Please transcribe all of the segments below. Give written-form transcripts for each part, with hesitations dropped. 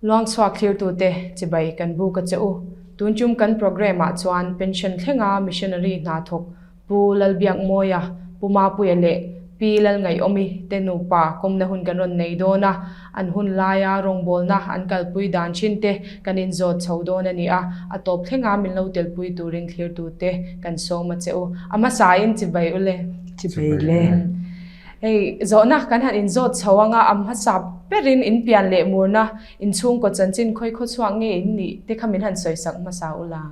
Luangchhuak thlirtute chibai kan buk a che u. Tun tum kan programme ah chuan pension thlenga missionary hna thawk Pu Lalbiakmawia, Pu Mapuia leh Pi Lalngaihawmi te nupa kawmna hun kan rawn nei dawn a, an hun laia rawngbawlna an kalpui dan thin te kan inzawt chho dawn a ni a, a tawp thlenga min lo telpui turin thlirtute kan sawm a che u. A hmasain chibai u le. Chibai le. Hei, zawhna kan han inzawt chho anga a hmasa berin in pian leh murna, inchhungkaw chanchin khawi khawchhuak nge in nih te kha min han sawisak hmasa u la.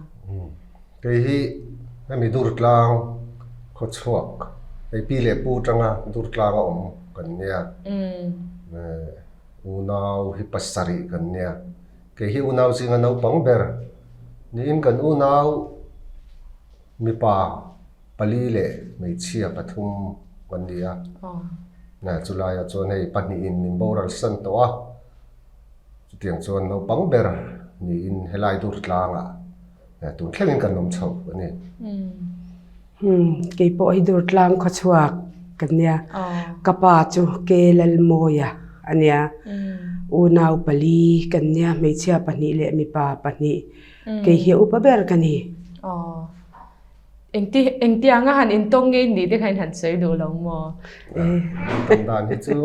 Kei hi hemi Durtlang khawchhuak, hei pi leh pu tanga Durtlang a awm kan nia. Unau hi pasarih kan nia. Kei hi unau zinga naupang ber niin kan unau mipa pali leh hmeichhia pathum kan ni a. Chulaiah chuan hei pahnihin min boral san tawh a, chutiang chuan naupang ber niin helai Durtlangah Tun thlengin kan awm chho a ni. Kei pawh hi Durtlang khawchhuak ka nia. Ka pa chu Ke Lalmawia a nia. Unau pali kan nia, hmeichhia pahnih leh mipa pahnih. Kei hi a upa ber ka ni. Engti engtianga han intawng ngei nih te kha in han sawi duh lo maw? Intawng dan hi chu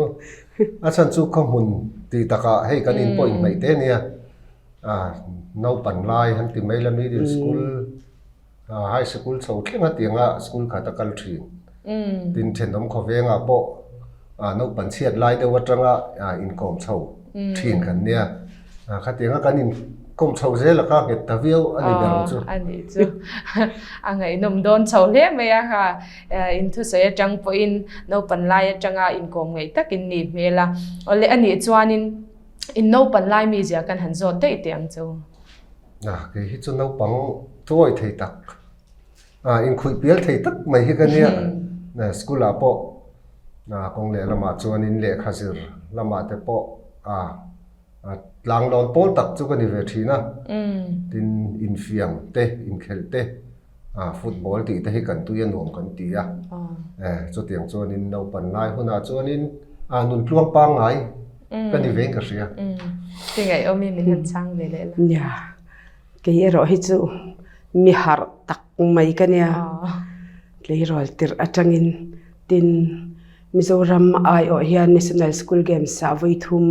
a chhan chu khawhmun tih takah hei kan in pawh inhnaih te nia. Naupan lai han ti mai la middle school high school chho thleng a tianga school khat a kal thin. Tin thenawm khawvengah pawh naupan chhiat lai deuh atanga inkawm chho thin kan nia. Khatianga kan inkawm chho zel a kha nghet ta viau a ni ber ang chu. A nih chu. A ngaihnawm dawn chho hle mai a kha. Inthusawi atang pawhin naupan lai atanga inkawm ngaih takin nih hmel a. Awle a nih chuanin In naupan lai mi zia kan han zawt daih teh ang chu. A, kei hi chu naupang thuawi thei tak, a, inkhuih pial thei tak mai hi ka nia. School ah pawh kawng leh lamah chuanin lehkha zir lamah te pawh a, tlanglawn pawl tak chu ka ni ve thin a. Tin, infiam te, inkhelh te. Ah football tih te hi kan tui a nuam kan ti a, eh chutiang chuanin naupan lai hunah chuanin ah nun tluang pangngai ka ni vein ka hria. Ti ngaihawm i min han chhang ve leh la. Nia, kei erawh hi chu mi harh tak mai ka nia, tleirawl tirh atangin tin Mizoram aiawh hian National School Games ah vawi thum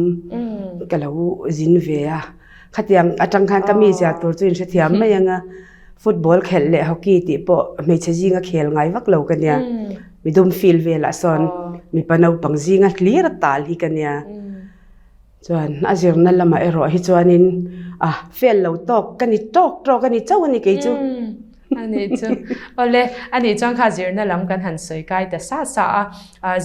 ka lo zin ve a, khatiang atang khan ka mi zia tur chu in hrethiam mai ang a, football khelh leh hockey tih pawh hmeichhe zinga khel ngai vak lo ka nia, midum field velah sawn mipa naupang zinga hlir a tal hi ka nia. Chuan a zirna lamah erawh hi chuanin a fail lo tawk ka ni tawk tawk a ni chauh a ni kei chu. A nih chu. Awle, a nih chuan kha zirna lam kan han sawi kai ta sa sa a.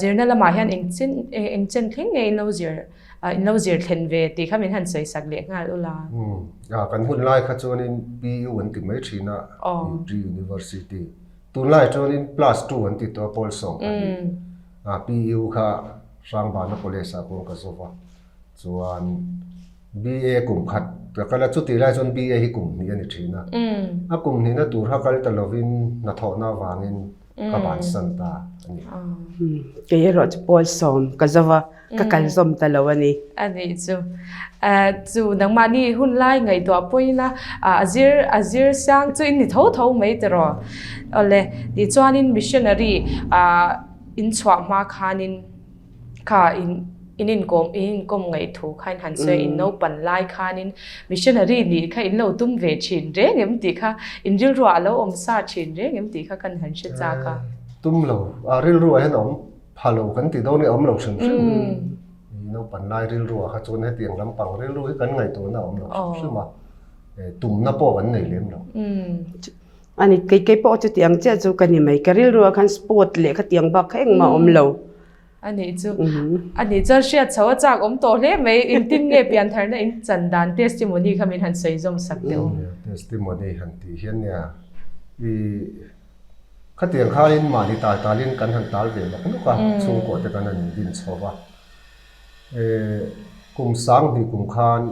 Zirna lamah hian eng chen eng chen thleng nge in lo zir in lo zir thlen ve tih kha min han sawi sak leh nghal ula. A kan hun lai kha chuanin PU an ti mai thin a, Pre-University. Tunlai chuanin Plus Two an ti tawh a, pawl 12. A PU kha Hrangbana College ah kawng ka zawk a, chuan BA kum khat ka kal a, chutih lai chuan BA hi kum hnih a ni thin a, a kum hnihna tur kha kal ta lovin hnathawhna avangin ka bansan ta a ni. Kei erawh chu pawl sawm ka zawk a, ka kal zawm ta lo a ni. A nih chu. Chu nangmahni hun lai ngaihtuah pawhin a, a zir a zir sang chu in ni tho tho mai tiraw. Awle, tichuanin missionary In chhuah hma khanin kha in in inkawm in inkawm ngaih thu kha in han sawi a, in naupan lai khanin missionary nih kha in lo tum ve thin reng em tih kha in rilruah a lo awm sa thin reng em tih kha kan han hre chak a. Tum lo, a rilruah hian a awm pha lo kan ti dawn nge a awm lo hrim hrim. Naupan lai rilruah kha chuan hetiang lampang rilru hi kan ngaihtuahna a awm lo hrim hrim a, tumna pawh kan nei lem lo. A ni, kei kei pawh chutiang ang chiah chu ka ni mai. Ka rilruah khan sport leh khatiang bak kha engmah a awm lo. A nih chu, a nih chuan hriat chho a chak awm tawh hle mai. Engtin nge piantharna in chan dan testimony kha min han sawi zawm sak teh u. Testimony han tih hian nia i khatiang khanin mahni tal talin kan han tal ve nawk nawk a, chhungkaw te kan han indin chho va. Kum sanghnih kum khan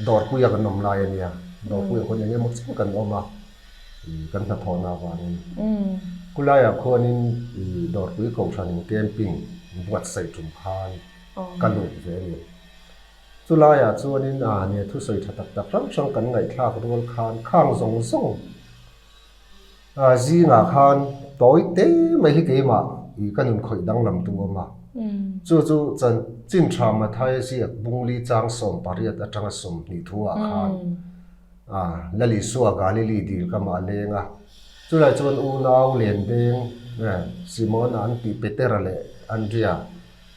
Dawrpuia kan awm lai a nia, Dawrpuia khawn eng emaw chiah kan awm a, kan hnathawhna avangin. Khulaiah khuanin Dawrpui Kohhranin camping buatsaih tum khan ka lut ve a ni. Chulaiah chuanin a nia thusawi tha tak tak hrang hrang kan ngaihthlak rual khan khang zawng zawng a zingah khan tawi te mai hi keimah ih ka nun khawih danglam tu awm a. Chu chu chanchin tha Mathaia ziak Bungli chang 18 atanga 20 thu ah khan a Lalisua Galili dil ka mah leng a. Chulai chuan unau Lendeng Simona an tih Petera leh Andria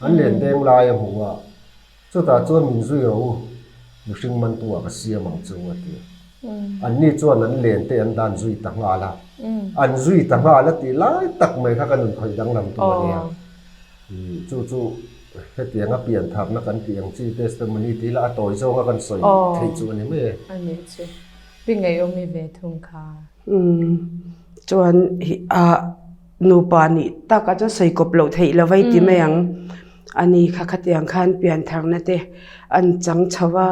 an Lendeng lai a hmu a. Chutah chuan min zui rawh u, mihring mantu ah ka siam ang chu a ti. Anni chuan an len te an dan zui ta nghal a, an zui ta nghal a tih lai tak mai kha ka nun khawih danglam tu a nia. Chu chu hetianga pian tharna kan tih ang chi testimony tih lah a tawi zawnga kan sawi theih chu a ni mai e. A nih chu. Pi Ngeiawmi ve thung kha. Chuan hi a nupa nih takah chuan sawi kawp loh theih lo vai ti mai ang. Ani kha khatiang khan pian tharna te an chang chho a,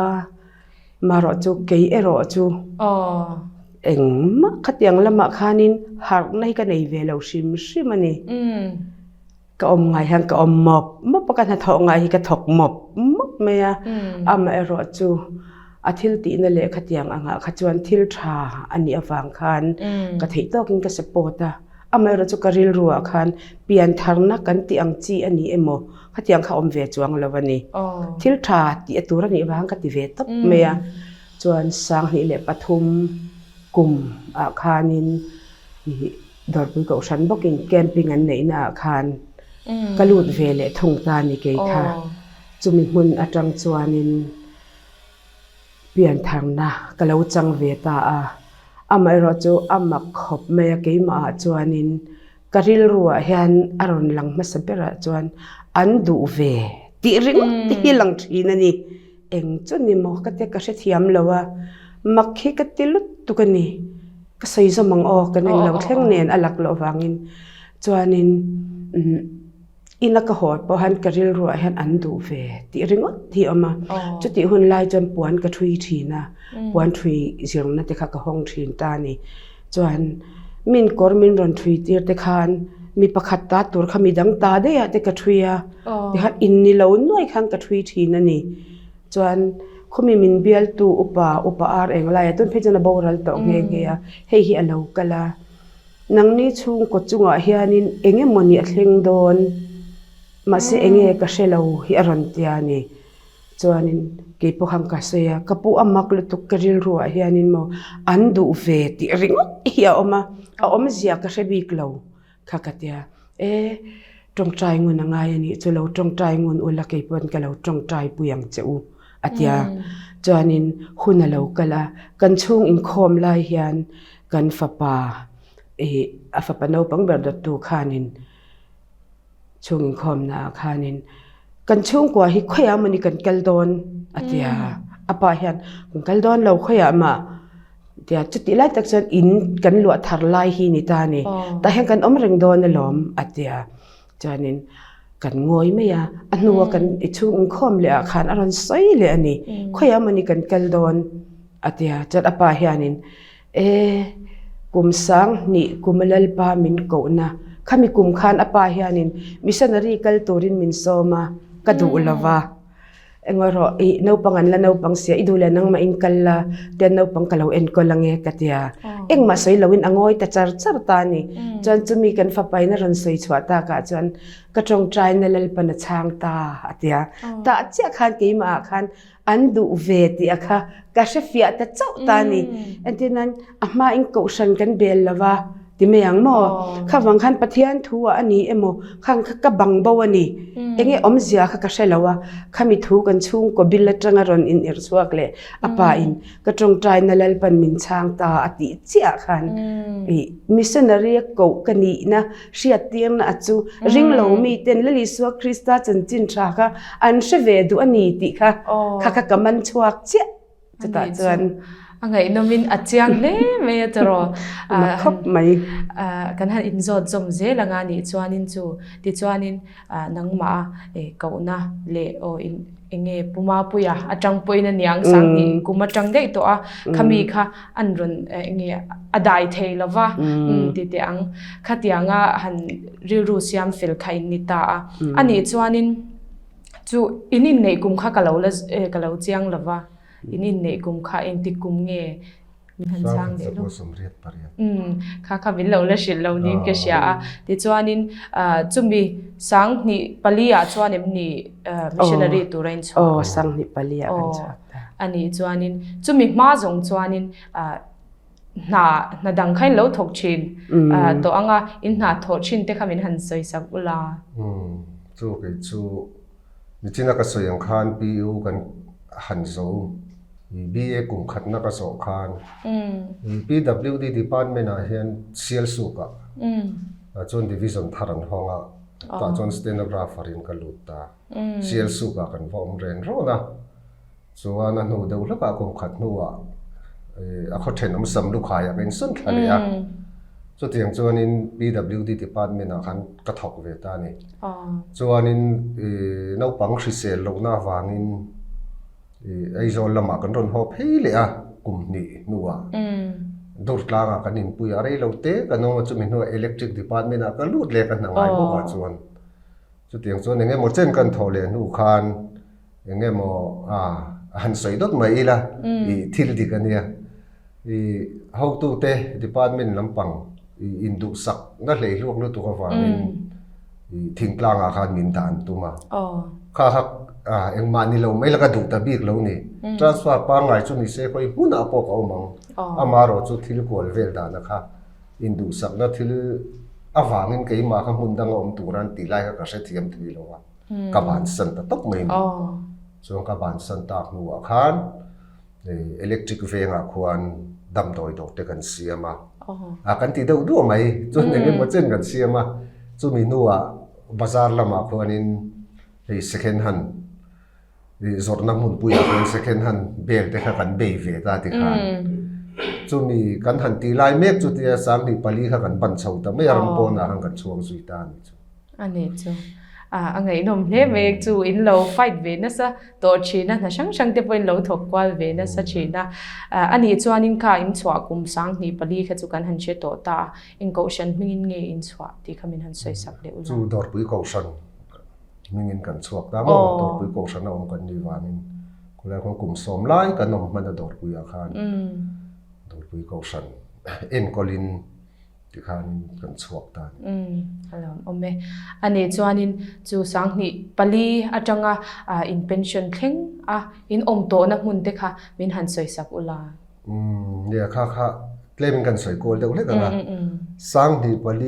marawh chu kei erawh chu engmah khatiang lamah khanin harhna hi ka nei ve lo hrim hrim a ni. Ka awm ngai hian ka awm mawp mawp a, ka hnathawh ngai hi ka thawk mawp mawp mai a, amaherawh chu a thil tihna leh khatiang angah kha chuan thil tha a nih avang khan ka theih tawkin ka support a, amaherawh chu ka rilru ah khan pian tharna kan tih ang chi a ni emaw khatiang kha awm ve chuang lo a ni. Thil tha tih a tur a nih vang ka ti ve tawp mai a, chuan 2003 kum ah khanin ih Dawrpui Kohhran bawkin camping an neihna ah khan ka lut ve leh thung ta ni kei kha. Chumi hmun atang chuanin piantharna ka lo chang ve ta a. Amaherawh chu a mak khawp mai a keimah ah chuanin ka rilru ah hian a rawn lang hmasa berah chuan an duh ve tih ringawt te hi lang thin a ni. Eng chu ni maw ka tia ka hrethiam lo a, mak hi ka ti lutuk a ni. Ka sawi zawm ang aw, kan englo thleng nen a lak loh vangin chuanin umm ina ka haw pawh hian ka rilruah hian an duh ve tih ringawt hi a awm a. Chutih hun lai chuan puan ka thui thin a, puan thui zirna te kha ka hawng thin ta a ni. Chuan min kawr min rawn thui tir te khan mi pakhat ta tur kha mi dang ta daih ah te ka thui a, tikhan in ni lo nuai khan ka thui thin a ni. Chuan khawmi min bialtu upa upa ar eng lai a tun phei chuan a boral tawh nghe nghe a, hei hi a lo kal a. Nangni chhungkaw chungah hianin eng emawni a thleng dawn mahse eng nge ka hre lo hi a rawn tia a ni. Chuanin kei pawh khan ka sawi a, ka pu a mak lutuk ka rilruah hianin maw an duh ve tih ringawt hi a awm a, a awmzia ka hre bik lo kha ka tia. E, tawngtai ngun a ngai a nih chu lo tawngtai ngun ula kei pawn ka lo tawngtai pui ang che u a tia. Chuanin hun a lo kal a, kan chhung inkhawm lai hian kan fapa ih a fapa naupang ber dawttu khanin Chhung inkhawmna ah khanin kan chhungkua hi khawiah mawni kan kal dawn a ti a, a pa hian kan kal dawn lo khawiah mah a ti a, chutih lai tak chuan in kan luah thar lai hi ni ta a ni, tah hian kan awm reng dawn alawm a ti a, chuanin kan ngawi mai a, a hnua kan i chhung inkhawm leh ah khan a rawn sawi leh a ni, khawiah mawni kan kal dawn a ti a, chuan a pa hianin E, kum 2000 kum a Lalpa min kohna. Khami kum khan a pa hianin missionary kal turin min sawm a, ka duh lo va. Engawrawh, i naupang an la naupang sia, i duh leh nangmah in kal la, tian naupang ka lo enkawl ange ka ti a. Engmah sawi loin a ngawi ta char char ta a ni. Chuan chumi kan fapain a rawn sawi chhuah takah chuan ka tawngtaina Lalpan a chhang ta a ti a. Tah chiah khan keimah ah khan an duh ve tih a kha ka hre fiah ta chauh ta a ni. Entir nan a hmain kohhran kan bel lo va ti mai ang maw? Kha vang khan Pathian thu ah a ni emaw khang kha ka bang bo a ni. Enge awmzia kha ka hre lo a, khami thu kan chhungkaw bil atanga rawn in irh chhuak leh a pa in ka tawngtaina Lalpan min chhang ta a tih chiah khan ih missionary a koh ka nihna hriattirna a chu ring lo mi ten Lal Isua Krista chanchin tha kha an hre ve duh a ni tih kha kha kha ka man chhuak chiah chutah chuan a ngaihnawmin a chiang hle mai a tawraw a khawp mai kan han inzawt zawm zel anga nih chuanin chu tichuanin nangmah a kohna leh aw in enge Pumapuia atang pawhin a niang 2000 kum atang daih tawh a khami kha an rawn enge a dai thei lo va ti teh ang khatianga han rilru siam fel kha in ni ta a anih chuanin. Chu in inneih kum kha ka lo la ka lo chiang lo va, in inneih kum kha engtik kum nge min han chhang leh lawk. Umm kha kha min lo la hrilh lo niin ka hria a. Tichuanin chumi sanghnih pali ah chuan em ni missionary tura in chhuak? Aw sanghnih pali ah kan chhuak ta. A nih chuanin chumi hma zawng chuanin hna hna dang kha in lo thawk thin tawh ang a, in hna thawh thin te kha min han sawi sak ula. Umm chu kei chu nichina ka sawi ang khan PU kan han zo BA kum khatna ka zawh khan PWD department ah hian Sialsuk ah chuan division thar an hawng a, tah chuan stenographer in ka lut ta. Sialsuk ah kan va awm ren rawn a. Chuan a hnu deuh hlekah kum khat hnuah a khaw thenawm sam lukhaiah ka insawn thla leh a. Chutiang chuanin PWD department ah khan ka thawk ve ta a ni. Chuanin naupang hrisel lohna avangin Aizawl lamah kan rawn haw phei leh a kum hnih hnuah. Durtlangah kan inpui a, rei lo te kan awm a, chumi hnuah electric department ah ka lut leh ka hna ngai bawk ah chuan. Chutiang chuan eng emaw chen kan thawh leh hnu khan Eng emaw a han sawi dawt mai ila i thil dik a nia. I hotute department lampang i induhsak na hlei hluak lutuk avangin i thingtlangah khan min dah an tum a. Kha kha engmah ni lo mai la ka duh ta bik lo ni. Transfer pangngai chu ni se khawi hmunah pawh ka awm ang. Amaherawh chu thil kual vel dahna kha induhsakna thil avangin keimah kha hmun danga awm tura an tih lai kha ka hrethiam thei lo a. Ka bansan ta tawp mai a ni. Chuan ka bansan tak hnuah khan electric vengah khuan damdawi dawr te kan siam a. A kan ti deuh duah mai. Chuan eng emaw chen kan siam a. Chumi hnuah bazar lamah khuanin hei second hand zawrhna hmunpuiah khuan second hand bel te kha kan bei ve ta tikhan. Chumi kan han tih lai mek chu tia 2004 kha kan ban chho ta mai a, ram pawnah khan kan chhuak zui ta a ni chu. A nih chu. A ngaihnawm hle mai chu in lo fight ve nasa tawh thin a, hna hrang hrang te pawh in lo thawk kual ve nasa thin a. A nih chuanin kha in chhuah kum 2004 kha chu kan han hre tawh ta a, eng kohhran hmingin nge in chhuah tih kha min han sawi sak leh ula. Chu Dawrpui kohhran hmingin kan chhuak ta maw? Dawrpui kohhran a awm kan nih vangin khulai khawn kum sawm lai kan awm hman a Dawrpuiah khan Dawrpui kohhran enkawlin Tikhanin kan chhuak ta a ni. Umm, a lawmawm e. A nih chuanin chu 2004 atanga in pension thleng a in awm tawhna hmun te kha min han sawi sak ula. Umm, nia kha kha tlemin kan sawi kual deuh hlek ang a. 2004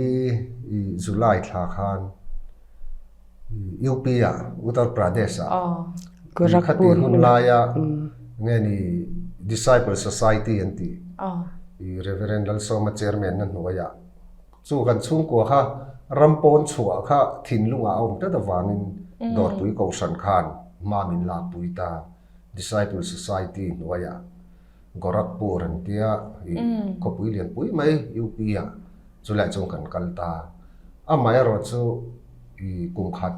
i July thla khan UP ah Uttar Pradesh ah khati hun laia nge ni Disciple Society an tih i Reverend Lalsawma chairman na hnuaiah chu kan chhungkua kha ram pawn chhuah kha thinlungah a awm tlat avangin Dawrpui Kohhran khan hma min lakpui ta Disciple Society hnuaiah Gorakhpur an tia i khawpui lianpui mai UP ah Chulai chuan kan kal ta. Amaherawh chu i kum khat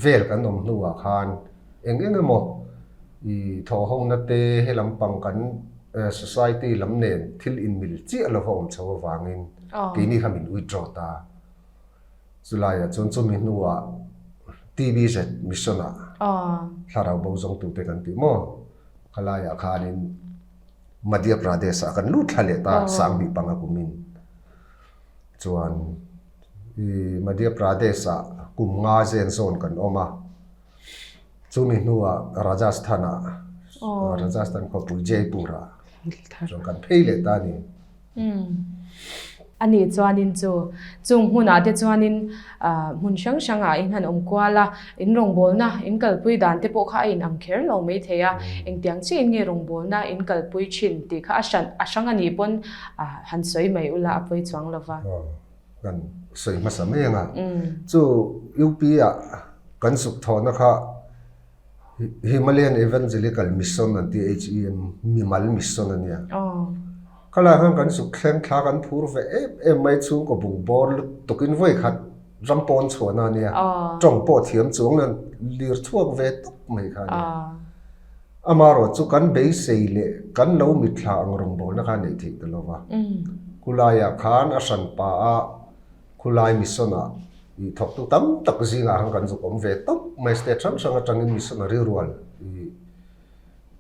vel kan awm hnuah khan eng eng emaw i thawhhona te he lampang kan society lam nen thil inmil chiah lova awm chho avangin keini kha min withdraw ta. Chulaiah chuan chumi hnuah TBZ mission ah thlarau bo zawngtute kan tih maw khalaiah khanin Madhya Pradesh ah kan lut thla leh ta 2005 kumin chuan i Madhya Pradesh ah kum nga zen zawn kan awm a, chumi hnuah Rajasthan ah Rajasthan khawpui Jaipur ah chuan kan phei leh ta a ni. A nih chuanin chu chung hmunah te chuanin hmun hrang hrangah in han awm kual a, in rawngbawlna in kalpui dan te pawh kha a inang kher lo mai thei a, engtiang chiahin nge rawngbawlna in kalpui thin tih kha a hran a hrang a nih pawn han sawi mai ula a pawi chuang lo va. Kan sawi hmasa mai ang a, chu UP ah kan zuk thawhna kha Himalayan Evangelical Mission an ti HEM mimal mission a nia. Khalai khan kan zuk thleng thla kan phur ve em em mai chhungkaw bung bawr lutukin vawi khat ram pawn chhuahna a nia. Tawng pawh thiam chuang nen lir chhuak ve tawp mai kha a nia. Amaherawh chu kan beisei leh kan lo mitthla ang rawngbawlna kha a neih theih ta lo va. Khulaiah khan a hranpa a khulai mission ah. I thawktu tam tak zingah khan kan zuk awm ve tawp mai state hrang hrang atangin missionary rual i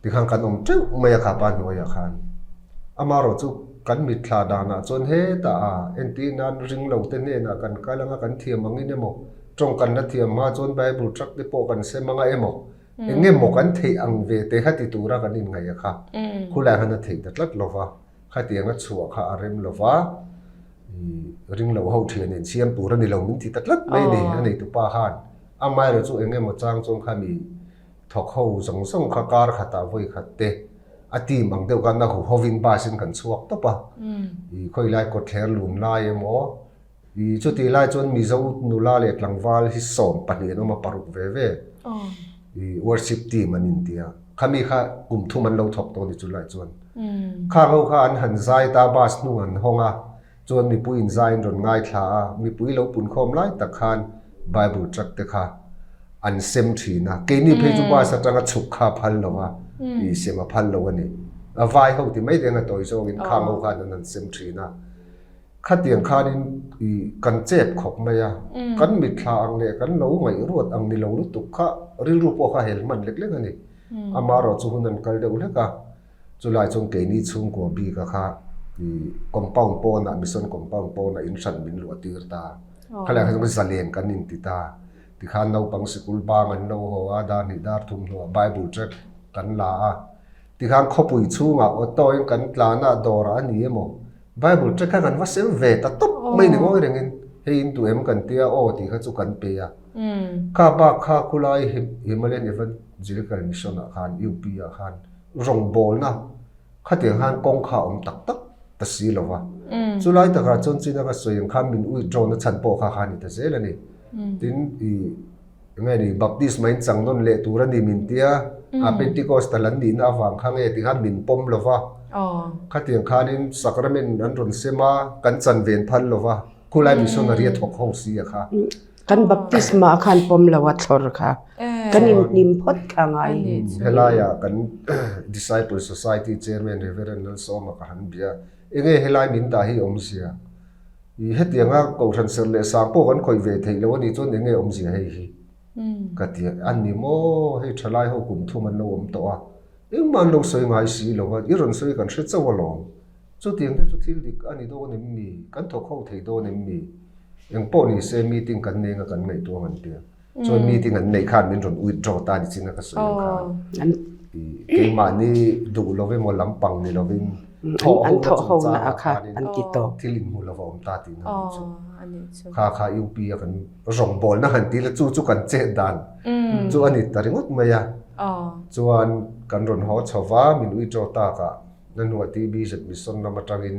tikhan kan awm teuh mai a kha pa hnuaiah khan. Amaherawh chu kan mitthla danah chuan hetah a entir nan ring lo te hnenah kan kal anga kan thiam angin emaw tawng kan la thiam hma chuan bible truck te pawh kan sem anga emaw eng emaw kan theih ang ve te kha ti tura kan inngaih a kha khulai khan a theih ta tlat lova. Khatiang a chhuah kha a rem lo va, i ring lo ho thian in siam tur a ni lo min ti ta tlat mai ni a nei tupa khan. Amaherawh chu eng emaw chang chuan kha mi thawk ho zawng zawng kha kar khatah vawi khat te a team ang deuh khan a huhovin bus in kan chhuak tawp a, i khawilai kawtthler lun lai emaw I chutih lai chuan Mizo nula leh tlangval hi 12 an awm a, paruk ve ve. I worship team an inti a. Khami kha kum thum an lo thawk tawh a ni chulai chuan. Khang ho kha an han zai ta, bus hnung an hawng a, chuan mipui in zai an rawn ngaithla a, mipui lo punkhawm lai tak khan Bible tract te kha an sem thin a. Keini phei chu bus atanga chhuk kha a phal lo a, i sem a phal lo a ni. A vai ho ti mai deng a tawi zawngin khang ho khan an han sem thin a. Khatiang khanin i kan chep khawp mai a, kan mitthla ang leh kan lo ngaihruat ang ni lo lutuk kha rilru pawh kha hel hman lek lek a ni. Amaherawh chu hun an kal deuh hlek a, chulai chuan keini chhungkua bika kha i compound pawnah, mission compound pawnah in hran min luah tir ta. Khalaiah kha chuan zalen kan inti ta. Tikhan naupang sikul bang an lo haw a, dar hnih dar thum hnuah Bible track kan la a. Tikhan khawpui chhungah auto in kan tlan a, dawrah a ni emaw Bible te kha kan va sem ve ta tawp mai ni ngawi rengin hei in duh em kan tia aw tih kha chu kan pe a. Kha bak kha khulai Himalayan Evangelical Mission ah khan UP ah khan rawngbawlna khatiang khan kawng kha a awm tak tak ta si lo va. Chulai takah chuan china ka sawi ang khan min withdraw na chhan pawh kha kha a ni ta zel a ni. Tin i Nge ni baptisma in chang nawn leh tur a ni min tia, a Pentecostal an nihna avang kha nge tikhan min pawm lo va, khatiang khanin sacrament an rawn sem a, kan chan ven phal lo va, khulai missionary a thawk ho si a kha. Kan baptisma a khan pawm lo a thlawr kha, kan inhnim phawt kha ngai. Helaiah kan Disciple Society Chairman Reverend Lalsawma ka han bia, enge helai min dah hi awmzia? I hetianga Kohhran serh leh sang pawh kan khawih ve theih loh a nih chuan eng nge awmzia hei hi? Ka ti a, a ni maw, hei thalai ho kum thum an lo awm tawh a, engmah an lo sawi ngai si lo a, i rawn sawi kan hre chauh alawm. Chutiang te chu thil dik a ni dawn em ni? Kan thawk ho thei dawn em ni? Eng pawh ni se meeting kan nei anga kan ngaihtuah ang an ti a. Chuan meeting an neih khan min rawn withdraw ta ni chin a ka sawi ang khan. Keimahni duh lo emaw lampang ni lovin thawh ho na chungchangah khanin thil inhmu lova awm ta tihna a nih chu. Kha kha UP a kan rawngbawlna han tih la chu chu kan chet dan chu a ni ta ringawt mai a. Chuan kan rawn haw chho va min withdraw takah na hnuah TBZ mission lam atangin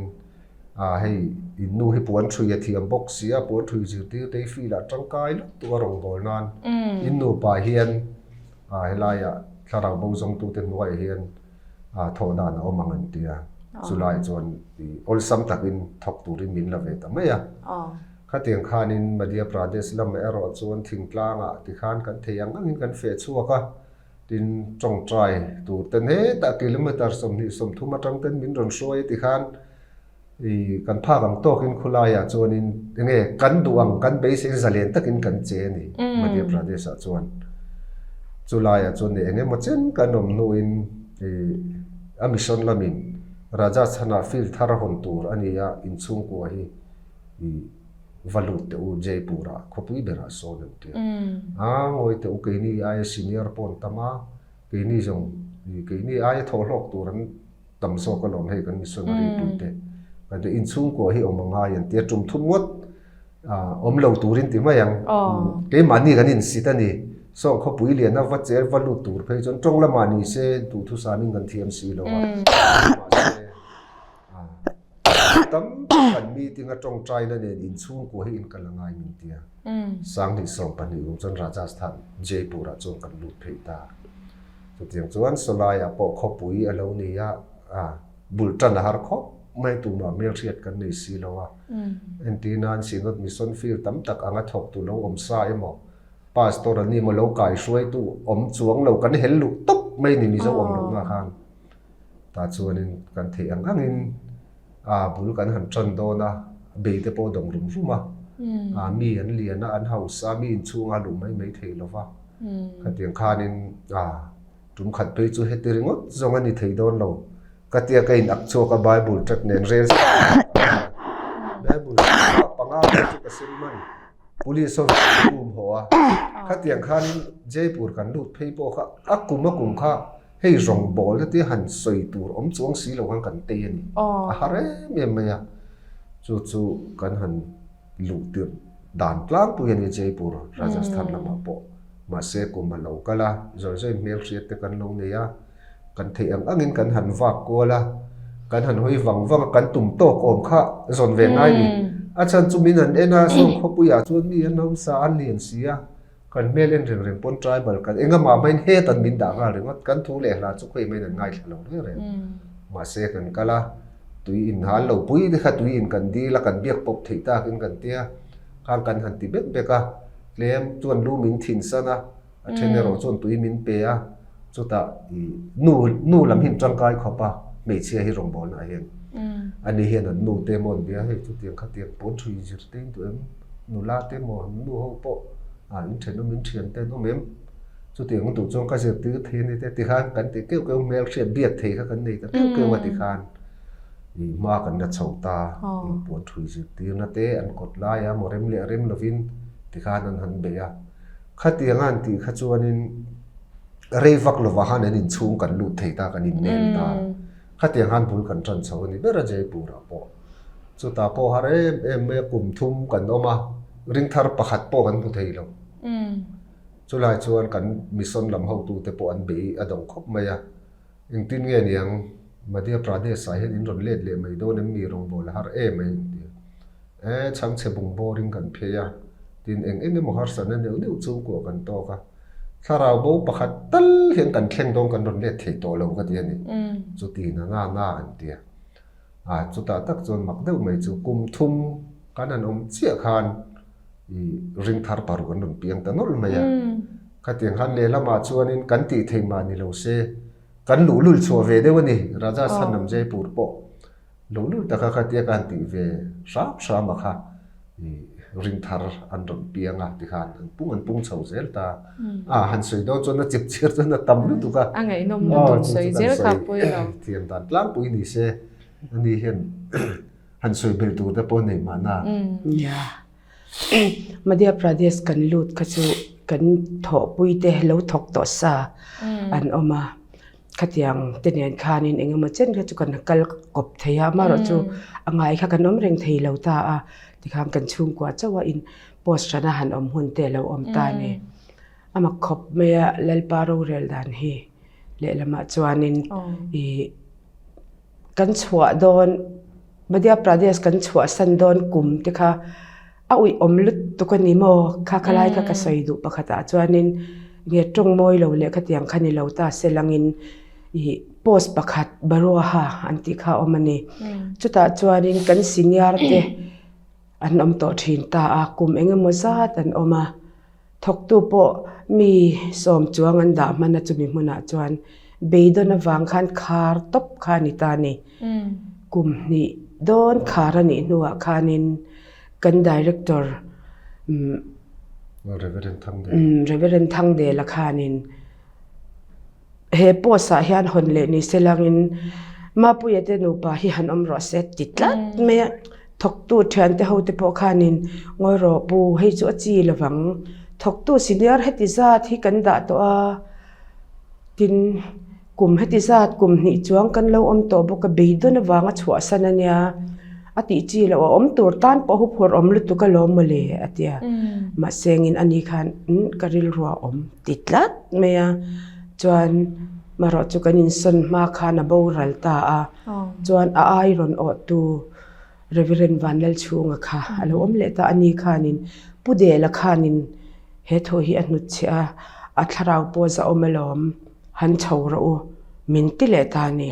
Ah hei in nu hi puan thui a thiam bawk si a, puan thui zirtir te hi field ah tangkai lutuk a rawngbâwl nan in nupa hian ah helaiah thlarau bo zawngtute hnuaiah hian ah thawh dan a awm ang an ti a, chulai chuan ih awlsam takin thawk turin min la ve ta mai a. Khatiang khanin Madhya Pradesh lamah erawh chuan thingtlangah tikhan kan thei ang angin kan feh chhuak a. Tin, tawngtai tur ten hetah kilometre 20 30 atang ten min rawn hruai a tikhan ih kan phak ang tawkin khulaiah chuanin enge kan duh ang kan beisei zalen takin kan che a ni Madhya Pradesh ah chuan. Chulaiah chuan eng emaw chen kan awm hnuin ih a mission lamin Rajasthan ah field thar a hawn tur a ni a inchhungkua hi ih Va lut teh u Jaipur ah khawpui berah sawn an ti a. A ngawi teh u keini aia senior pawh an tam a, keini zawng keini aia thawhhlawk tur an tam zawk alawm hei kan missionary pui te. Kan ti inchhungkua hi awm a ngai an ti a, tum thum ngawt awm lo turin ti mai ang. Keimahni kan insit a ni. Saw khawpui liana va cher va lut tur phei chuan tawng lamah ni se duhthusamin kan thiam si lo a. Mahse. Tam tak kan meeting a tawngtaina nen inchhungkua hi inkal a ngai min tia. 2012 kum chuan Rajasthan, Jaipur ah chuan kan lut phei ta. Chutiang chuan Sawlaiah pawh khawpui a lo ni a, bul tan a har khawp mai tumah hmelhriat kan nei si lo a. Entir nan Synod Mission Field tam tak anga thawktu lo awm sa emaw, Pastor an ni emaw lo kaihruaitu awm chuang lo kan hel luh tawp mai ni Mizo awm lohna khan. Tah chuanin kan theih ang angin a bul kan han tan dawn a, bei te pawh dawng rum rum a. Mi an lian a, an hausa a, mi inchhunga luh mai mai thei lo va. Khatiang khanin tum khat phei chu heti ringawt zawng a ni thei dawn lo. Ka tia ka in ak chhuak a Bible tat nen rel Bible panga chu ka sem hman. Police ho an um haw a, khatiang khanin Jaipur kan lut phei pawh kha a kum a kum kha hei rawngbawl te han sawi tur awm chuang si lo khan kan tei a ni. A har em em mai a, chu chu kan han luh tirh dan tlangpui a ni Jaipur, Rajasthan lamah pawh. Mahse kum a lo kal a, zawi zawi hmelhriat te kan lo nei a. Kan theih ang angin kan han vak kual a, kan han hawi vang vang a, kan tum tawk awm kha zawn ve ngai ni. A chhan chu min han en a, sawm khawpuiah chuan mi an hausa an lian si a, kan hmel en reng reng pawn tribal kan engamaah mahin hetan min dah nghal ringawt, kan thu leh hla chu khawi mahin an ngaithla lo reng reng. Mahse kan kal a, tui in hal lo pui te kha tui in kan dil a, kan biak pawp theih takin kan tia, khang kan han ti bek bek a, tlem chuan lu min thin san a, A then erawh chuan tui min pe a, chutah i nu nu lam hi an tangkai khawp a, hmeichhia hi rawngbawlna ah hian ani hian an nu te maw an bia hei chutiang khatiang pawn thui zir te in duh em, nula te maw an nu ho pawh ah in thenawm in thian te an awm em, chutiang an duh chuan ka zirtir thei a ni te tikhan kan ti keuh keuh hmel hriat biak thei kha kan nei ta keuh keuh a tikhan i hma kan la chho ta, in puan thui zirtirna te an kawt lai a maw rem leh rem lovin tikhan an han bei a. Khatiang a an tih kha chuanin rei vak lovah khan an inchhung kan lut thei ta, kan innel ta. Khatiang khan bul kan tan chho a ni ber a Jaipur-ah pawh. Chutah pawh har em em mai a, kum thum kan awm a, ringthar pakhat pawh kan hmu thei lo. Chulai chuan kan mission lam hotute pawh an bei a dawng khawp mai a. Engtin nge niang Madhya Pradesh-ah hian in rawn let leh mai dawn em ni rawngbawl a har em a inti. E, chhangchhe bungbawrin kan phei a, tin eng eng emaw harsatna neuh neuh chhungkua kan tawk a, thlarau bo pakhat tal hian kan thleng dawn kan rawn let thei tawh lo ka ti a ni. Chuti na na na an ti a. A, chutah tak chuan mak deuh mai chu kum thum kan han awm chiah khan i ring thar paruk an rawn piang ta nawlh mai a. Khatiang khan lehlamah chuanin kan tih thei mah ni lo se, kan luhlul chhuah ve deuh a ni, Rajasthan lam Jaipur pawh luhlul taka khatia ka han tih ve hram hram a kha i ring thar an rawn piang a tikhan an pung an pung chho zel ta a, han sawi dawn chuan a chip chhiar chuan a tam lutuk a. A ngaihnawm lutuk sawi zel kha pawi lo. Thiam dan tlangpui ni se ani hian han sawi belh tur te pawh nei mahna. Nia. Madhya Pradesh kan lut kha chu kan thawhpui te lo thawk tawh sa an awm a, khatiang te nen khanin eng emaw chen kha chu kan kal kawp thei a, amaherawhchu a ngai kha kan awm reng thei lo ta a, tikhan kan chhungkua chauh a in post hrana han awm hun te a lo awm ta a ni. A mak khawp mai a Lalpa rorel dan hi lehlamah chuanin ih kan chhuah dawn Madhya Pradesh kan chhuahsan dawn kum te kha a uih awm lutuk a ni maw? Kha khalai kha ka sawi duh pakhatah chuanin nge tawng mawi lo leh khatiang kha ni lo ta se langin ih post pakhat Baruaha an tih kha a awm a ni. Chutah chuanin kan senior te an awm tawh thin ta a, kum eng emaw zat an awm a. Thawktu pawh mi sawm chuang an dah hman a chumi hmunah chuan beidawn avang khan khar tawp kha a ni ta a ni. Kum hnih dawn khar a nih hnuah khanin kan Director Reverend Thangdela khanin He post ah hian hawn leh ni se langin Mapuia te nupa hi han awm rawh se ti tlat mai a, thawktu thiante ho te pawh khanin ngawi rawh pu hei chu a chi lovang, thawktu senior heti zat hi kan dah tawh a, tin kum heti zat kum hnih chuang kan lo awm tawh bawk a beidawn avanga chhuahsan a nia a tih chi loh a awm tur tan pawh huphurh awm lutuk alawm mawle a ti a, mahse engin ani khan ka rilru a awm. Ti tlat mai a, chuan marawh chu kan insawn hma khan a boral ta a, chuan a ai rawn awhtu Reverend Vanlalchhunga kha a lo awm leh ta a ni khanin Pu Dela khanin he thu hi a hnutchhiah a, a thlarau pawh zahawm alawm han chho rawh u min ti leh ta a ni,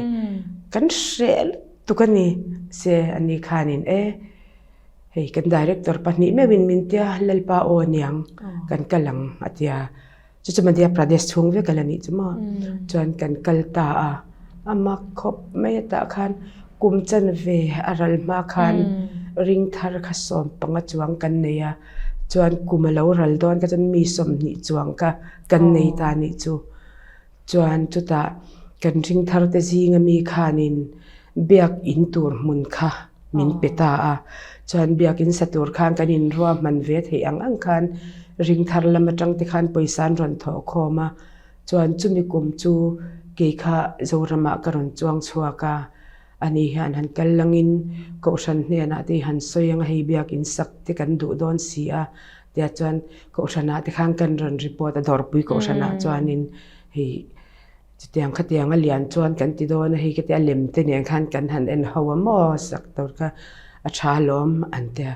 kan hreh lutuk a ni se a ni khanin e. Hei kan director pahnih meuhin min tia Lalpa aw aniang kan kal ang a tia. Chu chu Madhya Pradesh chhung vek a la nih chu maw. Chuan kan kal ta a, a mak khawp mai a tah khan kum chanve a ral hma khan Ring thar kha 15 chuang kan nei a, chuan kum a lo ral dawn kha chuan mi 20 chuang kha kan nei ta nih chu. Chuan chutah kan ring thar te zinga mi khanin biak in tur hmun kha min pe ta a. Chuan biak in sa tur khan kan inruahman ve theih ang ang khan ring thar lam atang te khan pawisa an rawn thawh khawm a. Chuan chumi kum chu kei kha Zoramah ka rawn chuang chhuak a. Ani hian han kal langin Kohhran hnenah te hi han sawi ang a, hei biakin sak te kan duh dawn si a tia chuan Kohhranah te khan kan rawn report a, dawrpui Kohhranah chuanin hei chutiang khatiang a lian chuan kan ti dawn a, hei khati a lem te nen khan kan han en ho a maw sak tur kha a tha alawm an ti a.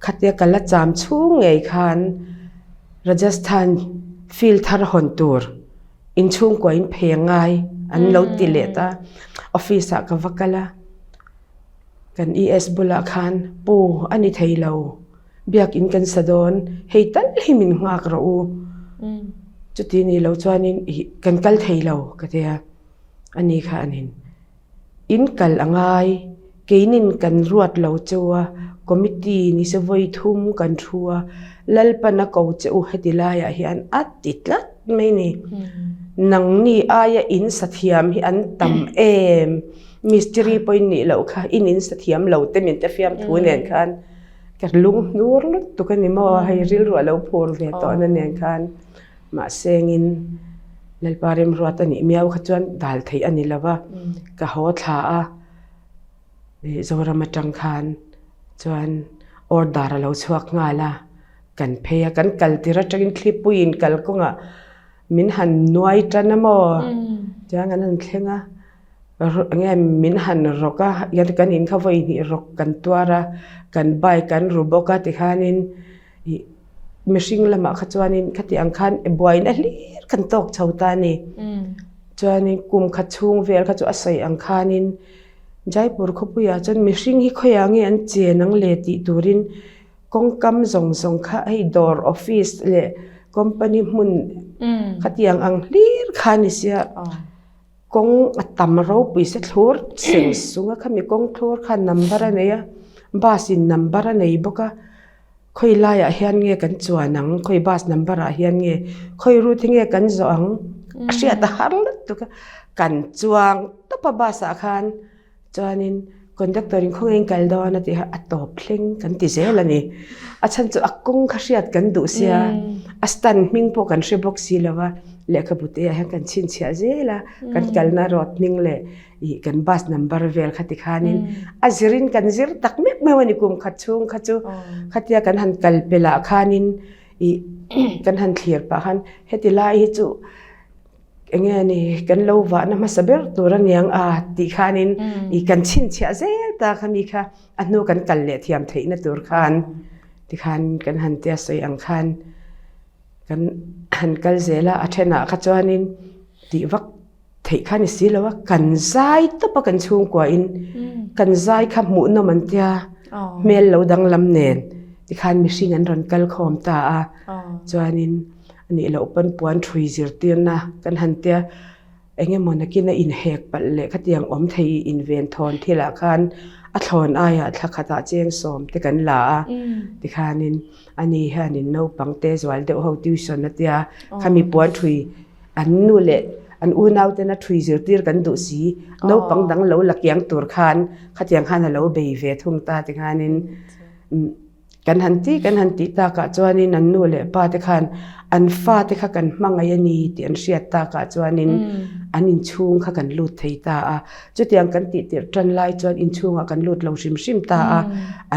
Khatia ka la cham chhung ngei khan Rajasthan field thar hawn tur Inchhungkua in phei a ngai an lo ti leh ta. Office ah ka va kal a, kan ES bulah khan Pu a ni thei lo, biakin kan sa dawn, hei tal hi min nghak rawh u. Chuti ni lo chuanin ih kan kal thei lo ka ti a, ani kha an in. In kal a ngai, keinin kan ruat lo cheu a, committee ni se vawi thum kan thu a, Lalpan a ko che u heti laiah hian a ti tlat mai ni. Nangni aia in sathiam hi an tam em? Mistiri pawhin nih loh kha in in sathiam lo te min te fiam thu nen khan ka lung hnur lutuk a ni maw, hei rilru a lo phur ve tawhna nen khan. Mahse ngin Lalpa remruat a nih miau kha chuan dal theih a ni lo va, ka haw thla a, Zoram atang khan chuan order a lo chhuak nghal a, kan phei a, kan kal tir atangin thlipuiin kalkawngah min han nuai tan a maw? Chuan kan han thleng a, enge min han rawk a, kan in kha vawi hnih rawk kan tuar a, kan bike kan ru bawk a tikhanin Ih mihring lamah kha chuanin khati ang khan buaina hlir kan tawk chho ta a ni. Chuanin kum khat chhung vel kha chu a sawi ang khanin Jaipur khawpuiah chuan mihring hi khawiah nge an chen ang le tih turin kawngkam zawng zawng kha hei dawr office leh company hmun khatiang ang hlir kha a ni sia. Kawng a tam ropui se thlur seng sung a khami kawng thlur khan number a nei a bus in number a nei bawk a khawi laiah hian nge kan chuan ang khawi bus number ah hian nge khawi route hi nge kan zawh ang a hriat a har lutuk a kan chuang tawp a bus ah khan. Chuanin conductor in khawnge in kal dawn a tih a tawp thleng kan ti zel a ni. A chhan chu a kawng kha hriat kan duh sia, a stand hming pawh kan hre bawk si lo va, lehkhabu te ah hian kan chhinchhiah zel a, kan kalna road hming leh ih kan bus number vel kha tikhanin a zirin kan zir tak meuh meuh a ni kum khat chhung kha chu khatia kan han kal pelh ah khanin ih kan han thlir pah khan heti lai hi chu Eng nge ni kan lo vahna hmasa ber tur a niang a tih khanin i kan chhinchhiah zel ta kha mi kha a hnu kan kal leh thiam theihna tur khan tikhan kan han tia sawi ang khan kan han kal zel a, a thenah kha chuanin tih vak theih kha ni si lo a, kan zai tawp a kan chhungkuain kan zai kha hmuhnawm an tia hmel lo danglam nen tikhan mihring an rawn kal khawm ta a chuanin. A nih loh pawn puan thui zirtirna kan han tia eng emaw nakin a inhek palh leh khatiang awm thei inven thawn thilah khan a thlawn aiah thla khatah cheng sawm te kan la a tikhanin ani hianin naupang te zual deuh ho tuition a tia khami puan thui an nu leh an unau tena thui zirtir kan duh si naupang dang lo la kiang tur khan khatiang khan a lo bei ve thung ta tikhanin. Kan han ti kan han tih takah chuanin an nu leh pa te khan an fa te kha kan hmangaih a ni tih an hriat takah chuanin an inchhung kha kan lut thei ta a. Chutiang kan tih tirh tan lai chuan inchhungah kan lut lo hrim hrim ta a,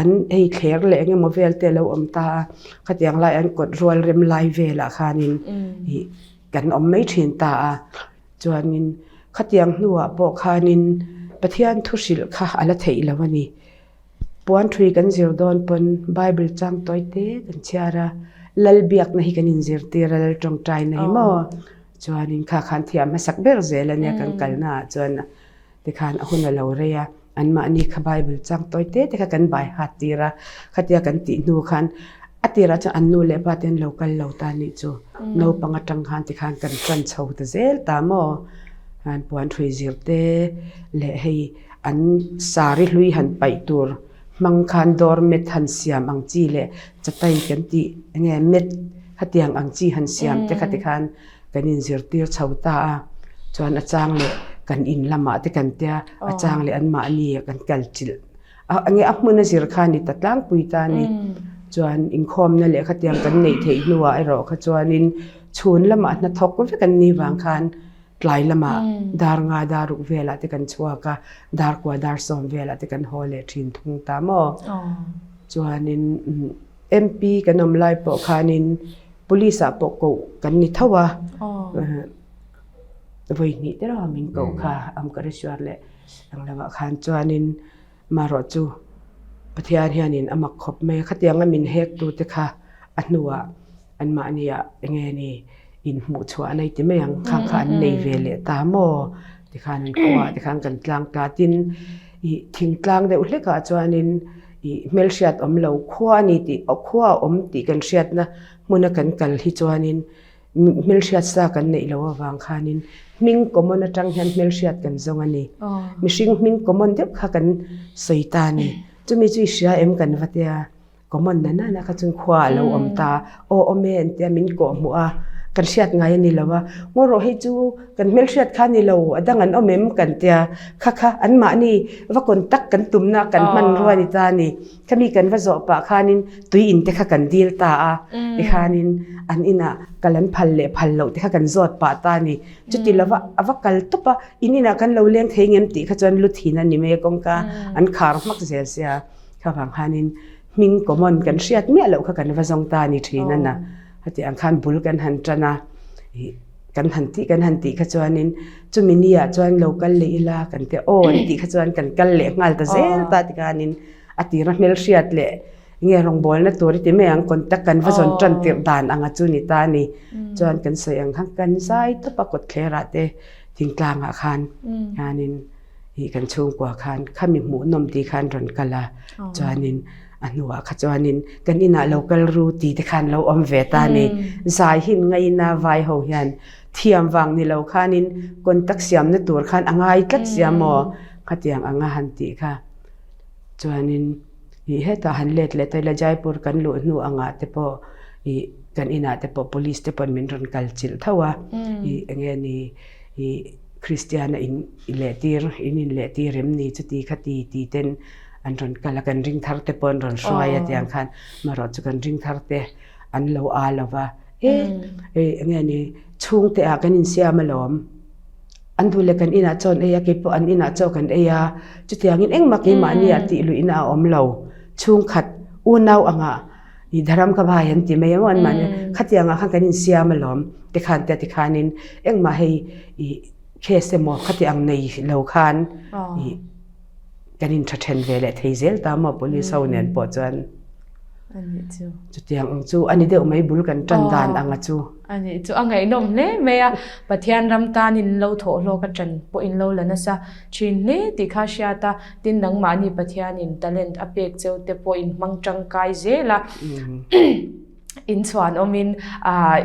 an hei thler leh eng emaw vel te a lo awm ta a, khatiang lai an kawt rual rem lai velah khanin ih kan awm mai thin ta a. Chuanin khatiang hnuah pawh khanin Pathian thu hrilh kha a la theih lo a ni. Puan thui kan zir dawn pawn Bible chang tawi te kan chhiar a, Lal biakna hi kan inzirtir a, Lal tawngtaina hi maw? Chuanin kha khan thiam hmasak ber zel a nia kan kalna ah chuan tikhan a hun a lo rei a, anmahni kha Bible chang tawi te te kha kan bai hat tir a, khatia kan tih hnu khan a tirah chuan an nu leh pa te an lo kal lo ta nih chu naupang atang khan tikhan kan tan chho ta zel ta maw? Puan thui zir te leh hei An sari hlui han paih tur hmang khan door mat han siam ang chi leh chatai kan tih enge mat khatiang ang chi han siam te kha tikhan kan inzirtir chho ta a, chuan a chang leh kan in lamah te kan tia a chang leh anmahni kan kal chilh a enge a hmun a zir kha a ni ta tlangpui ta a ni. Chuan inkhawmna leh khatiang kan neih theih hnuah erawh kha chuanin chhun lamah hnathawk vek an nih vang khan tlai lamah dar nga dar ruk velah te kan chhuak a, dar kua dar sawm velah te kan haw leh thin thung ta maw. Chuanin MP kan awm lai pawh khanin Police ah pawh koh kan ni tho a, vawi hnih te rawh min koh kha Amkareshwar leh ang lamah khan chuanin marawh chu Pathian hianin a mak khawp mai a, khatianga min hek tu te kha a hnuah anmahni ah enge ni inhmuh chhuah a nei ti mai ang khang kha an nei ve leh ta maw tikhan an khuaah tikhan kan tlang ta tin ih thingtlang deuh hlekah chuanin ih hmelhriat awm lo khua a ni tih khua a awm tih kan hriatna hmuna kan kal hi chuanin hmelhriat sa kan neih loh avang khanin hming common atang hian hmelhriat kan zawng a ni. Mihring hming common deuh kha kan sawi ta a ni. Chumi chu i hria em kan va tia. Common na nana kha chuan khua a lo awm ta aw awm e an tia min kawh hmuh a kan hriat ngai a ni lo a ngaw rawh hei chu kan hmelhriat kha a ni lo a dang an awm em kan tia kha kha anmahni va contact kan tumna kan hmanrua a ni ta a ni khami kan va zawh pah khanin tui in te kha kan dil ta a tikhanin an inah kal an phal leh phal loh te kha kan zawt pah ta a ni chuti lova a va kal tawp a in inah kan lo leng thei ngem tih kha chuan lu thin a ni mai a kawngka an khar hmak zel sia. Kha vang khanin hming common kan hriat miah loh kha kan va zawng ta a ni thin a na. Heti ang khan bul kan han tan a, ih kan han tih kan han tih kha chuanin chumi ni ah chuan lo kal leh ila kan ti aw an tih kha chuan kan kal leh nghal ta zel ta ti khanin a tira hmelhriat leh nge rawngbawlna tur i ti mai ang contact kan va zawn tan tirh dan anga chu ni ta a ni. Chuan kan sawi ang khan kan zai tawp a kawtthler ah te thingtlang ah khan hianin Ih kan chhungkua khan khami hmuhnawm tih khan rawn kal a, chuanin a hnuah kha chuanin kan inah lo kal ru ti te khan lo awm ve ta a ni. Zai hin ngaina vai ho hian thiam vang ni lo khanin contact siamna tur khan a ngai tlat sia maw khatiang anga han tih kha. Chuanin ih hetah han let leh ta ila Jaipur kan luh hnu angah te pawh ih kan inah te pawh police te pawn min rawn kal chilh tho a, ih eng nge ni ih Kristiana in lehtir, in in lehtir em ni chuti kha ti ti ten an rawn kal a, kan ring thar te pawh an rawn hruai a tiang khan marawh chu kan ring thar te an lo a lo va, e eng nge ni chhungte ah kan insiam alawm, an duh leh kan inah chaw an ei a keipawh an inah chaw kan ei a, chutiangin engmah keimahni ah tih luihna a awm lo, chhungkhat unau angah i dharam ka vai an ti mai a maw anmahni khatiangah khan kan insiam alawm tikhan tia tikhanin engmah hei i case emaw khati ang nei lo khan i kan intha then ve leh thei zel ta maw police ho nen pawh chuan chutiang ang chu a ni deuh mai bul kan tan dan anga chu. A nih chu a ngaihnawm hle mai a, Pathian ram tan in lo thawh hlawk a ṭan pawh in lo la nasa ṭhin hle tih kha hriat a, tin nangmahni Pathianin talent a pek cheu te pawh in hmang ṭangkai zel a, in chhuan awmin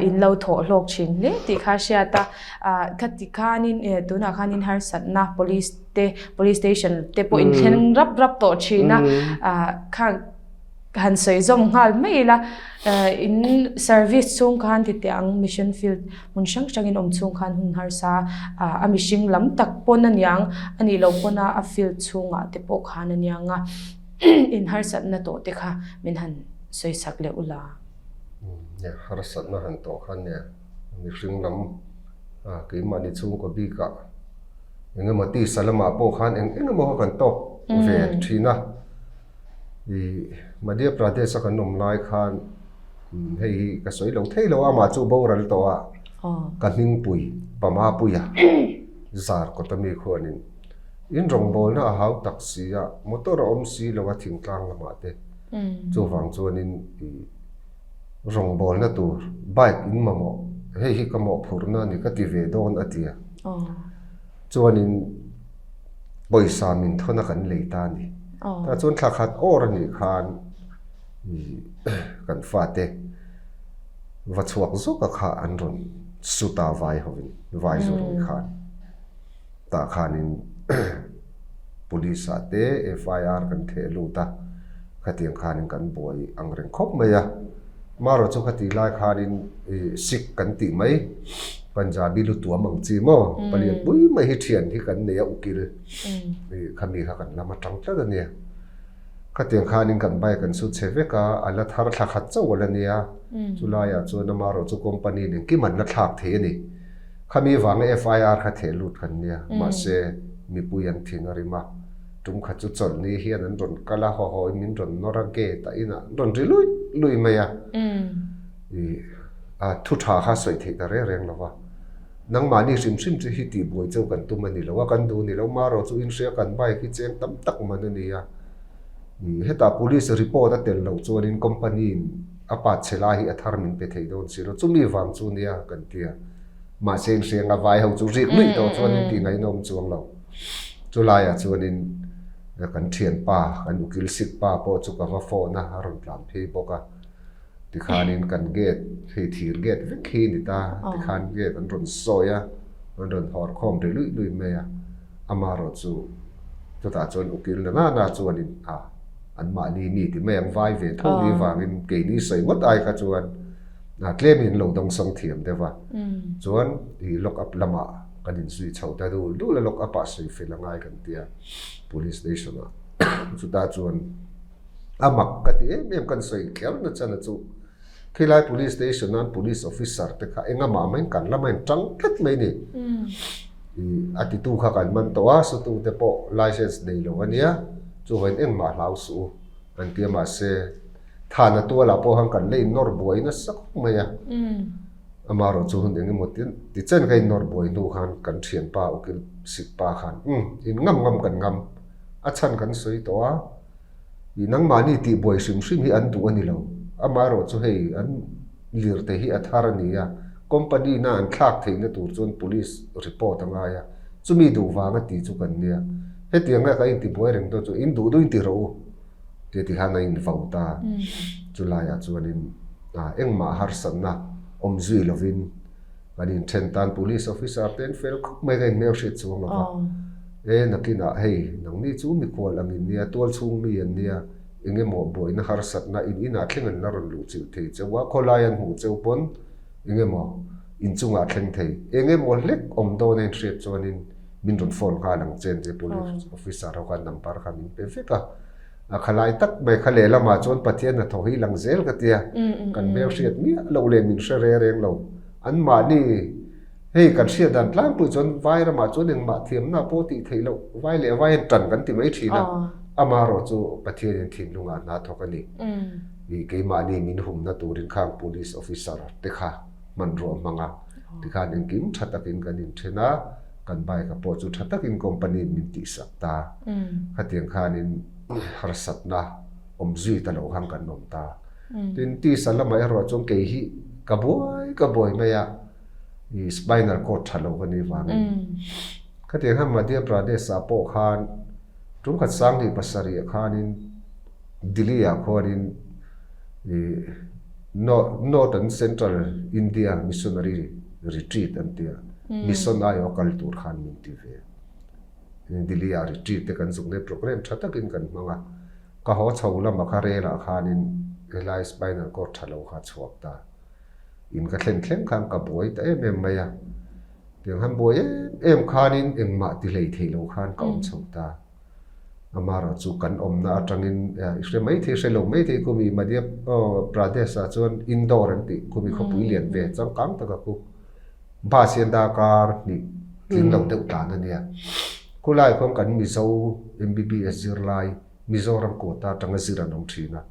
in lo thawh hlawk ṭhin hle tih kha hriat a, khati khanin tunah khanin harsatna police te police station te pawh in thleng rap rap tawh ṭhin a, khang han sawi zawm nghal mai ila in service chhung khan ti teh ang mission field hmun hrang hrang in awm chhung khan hun harsa a mihring lam tak pawn a niang a nih loh pawn a a field chhungah te pawh khan a niang a in harsatna tawh te kha min han sawi sak leh ula. Harsatna han tawh khan nia mihring lam keimahni chhungkaw bikah eng emaw tisa lamah pawh khan eng eng emaw kha kan tawk ve thin a. I Madhya Pradesh a kan awm lai khan hei hi ka sawi lo thei lo a, amah chu boral tawh a, ka hmingpui Pamapuia zar kawt ami khuanin in rawngbawlna a hau tak si a, motor a awm si lo a thingtlang lamah te chuvang chuanin i rawngbawlna tur bike in mamawh hei hi ka mawhphurhna a ni ka ti ve dawn a ti a, chuanin. Pawisa min thawn a kan lei ta a ni. Tah chuan thla khat awr a nih khan kan fate va chhuak zawk a kha an rawn su ta vai hovin, vai zu rawn khan. Tah khanin police ah te FIR kan theh lut a. Khatiang khanin kan buai ang reng khawp mai a. Marawh chu khatih lai khanin ih Sikh kan tih mai, Punjabi lu tuam ang chi maw, palian pui mai hi thian hi kan nei a ukil ih khami kha kan lam atang tlat a nia. Khatiang khanin kan bike an su chhe vek a, a la thar thla khat chauh a la nia. Chulaiah chuan amarawh chu company in engkim an la thlak thei a ni. Khami vanga FIR kha theh lut kan nia, mahse mipui an thing a rim a. Tum khat chu chawlhni hian an rawn kal a, haw haw in min rawn nawr a, gate ah inah an rawn ri lui lui mai a. Ih a thu tha kha sawi theih ta reng reng lo va. Nangmahni hrim hrim chu hi tihbuai cheu kan tum a ni lo a, kan duh ni lo. Marawh chu inhria kan bike hi cheng tam tak man a ni a. Ih hetah police report a tel loh chuanin company in a pat chhe lai hi a thar min pe thei dawn si lo. Chumi vang chu nia kan ti a. Mahse inhria nga vai ho chu rik luih tawh chuanin tihngaihnawm chuang lo. Chulaiah chuanin kan thianpa, kan ukil sik pa pawh chu ka va phone a, a rawn tlan phei bawk a. Tikhanin kan gate hei thir gate vek hi a ni ta, tikhan gate an rawn sawi a, an rawn hawr khawm ri luih luih mai a. Amaherawh chu chutah chuan ukil na nana chuanin a anmahni mi ti mai ang vai ve tho ni vangin keini sawi ngawt ai kha chuan tlemin an lo dawngsawng thiam deuh a. Chuan ih lock up lamah Kan inzui chho ta dul dul a, lock up ah sawi fel a ngai kan tia police station ah chutah chuan a mak ka ti em em kan sawi kher na chan a chu khilai police station an police officer te kha engah mah kan lama in tang tlat mai ni ih a titu kha kan man tawh a sutu te pawh license nei lo ania chuvain engmah hlau suh u an tia mahse thana tualah pawh khan kan la innawr buai nasa khawp mai a. Amaherawh chu hun eng emaw ti chen ka innawr buai hnu khan kan thianpa ukil sik pa khan umm in ngam ngam kan ngam a chhan kan sawi tawh a, ih nangmahni tih buai hrim hrim hi an duh a ni lo. Amaherawh chu hei an lirte hi a thar a ni a, company na an thlak theihna tur chuan police report a ngai a, chumi duh vanga ti chu kan nia. Hetiang nga ka intibuai reng dawn chu in duh duh in ti rawh u. Tia ti khan a invo ta. Chulaiah chuanin engmah harsatna awm zui lovin kan inthen tan police officer te an fel khawp mai ka inhmel hriat chuang lo va. E nakinah hei nangni chu mikhual ang in nia, tual chhung mi an nia, eng emaw buaina harsatna in inah thleng an la rawn luh chilh thei cheu a, khawlai an hmuh cheu pawn eng emaw inchungah thleng thei, eng emaw hlek awm dawn a inhriat chuanin min rawn phone nghal ang che an ti a, police officer ho khan number kha min pe vek a. A khalai tak mai kha lehlamah chuan Pathian hnathawh hi lang zel ka tia, kan hmel hriat miah loh leh min hre re reng lo. Anmahni hei kan hriat dan tlangpui chuan vai ramah chuan engmah thiamna pawh tih theih loh vai leh vai an tan kan ti mai thin a, amaherawh chu Pathianin thinlungah hna thawk a ni. Ih keimahni min humna turin khang police officer te kha hmanrua hmang a, tikhan engkim tha takin kan inthen a. Kan bike a pawh chu tha takin company in min tihsak ta. Khatiang khanin harsatna awm zui ta loh khan kan awm ta. Tin, tisa lamah erawh chuan kei hi ka buai ka buai mai a, i spinal cord tha lo ka nih vangin. Khatiang khan Madhya Pradesh ah pawh khan tum khat sanghnih pasarih khanin Delhi ah khuanin i North and Central India Missionary Retreat an ti a, Mission aiawh kal tur khan min ti ve. Delhi ah retreat te kan zuk nei programme tha takin kan hmang a, ka haw chho lamah kha rel ah khanin helai spinal cord tha lo kha a chhuak ta. In ka thlen thleng khan ka buai ta em em mai a, tiang han buai em em khanin engmah ti hlei thei lo khan ka awm chho ta. Amaherawh chu kan awmna atangin i hre mai thei, hre lo mai thei khumi Madhya Pradesh ah chuan Indore an tih khumi khawpui lian ve changkang taka khu bus hian darkar hnih tling lo deuh tlan a nia. Khulai khuan kan Mizo MBBS zirlai Mizoram quota atanga zir an awm thin a.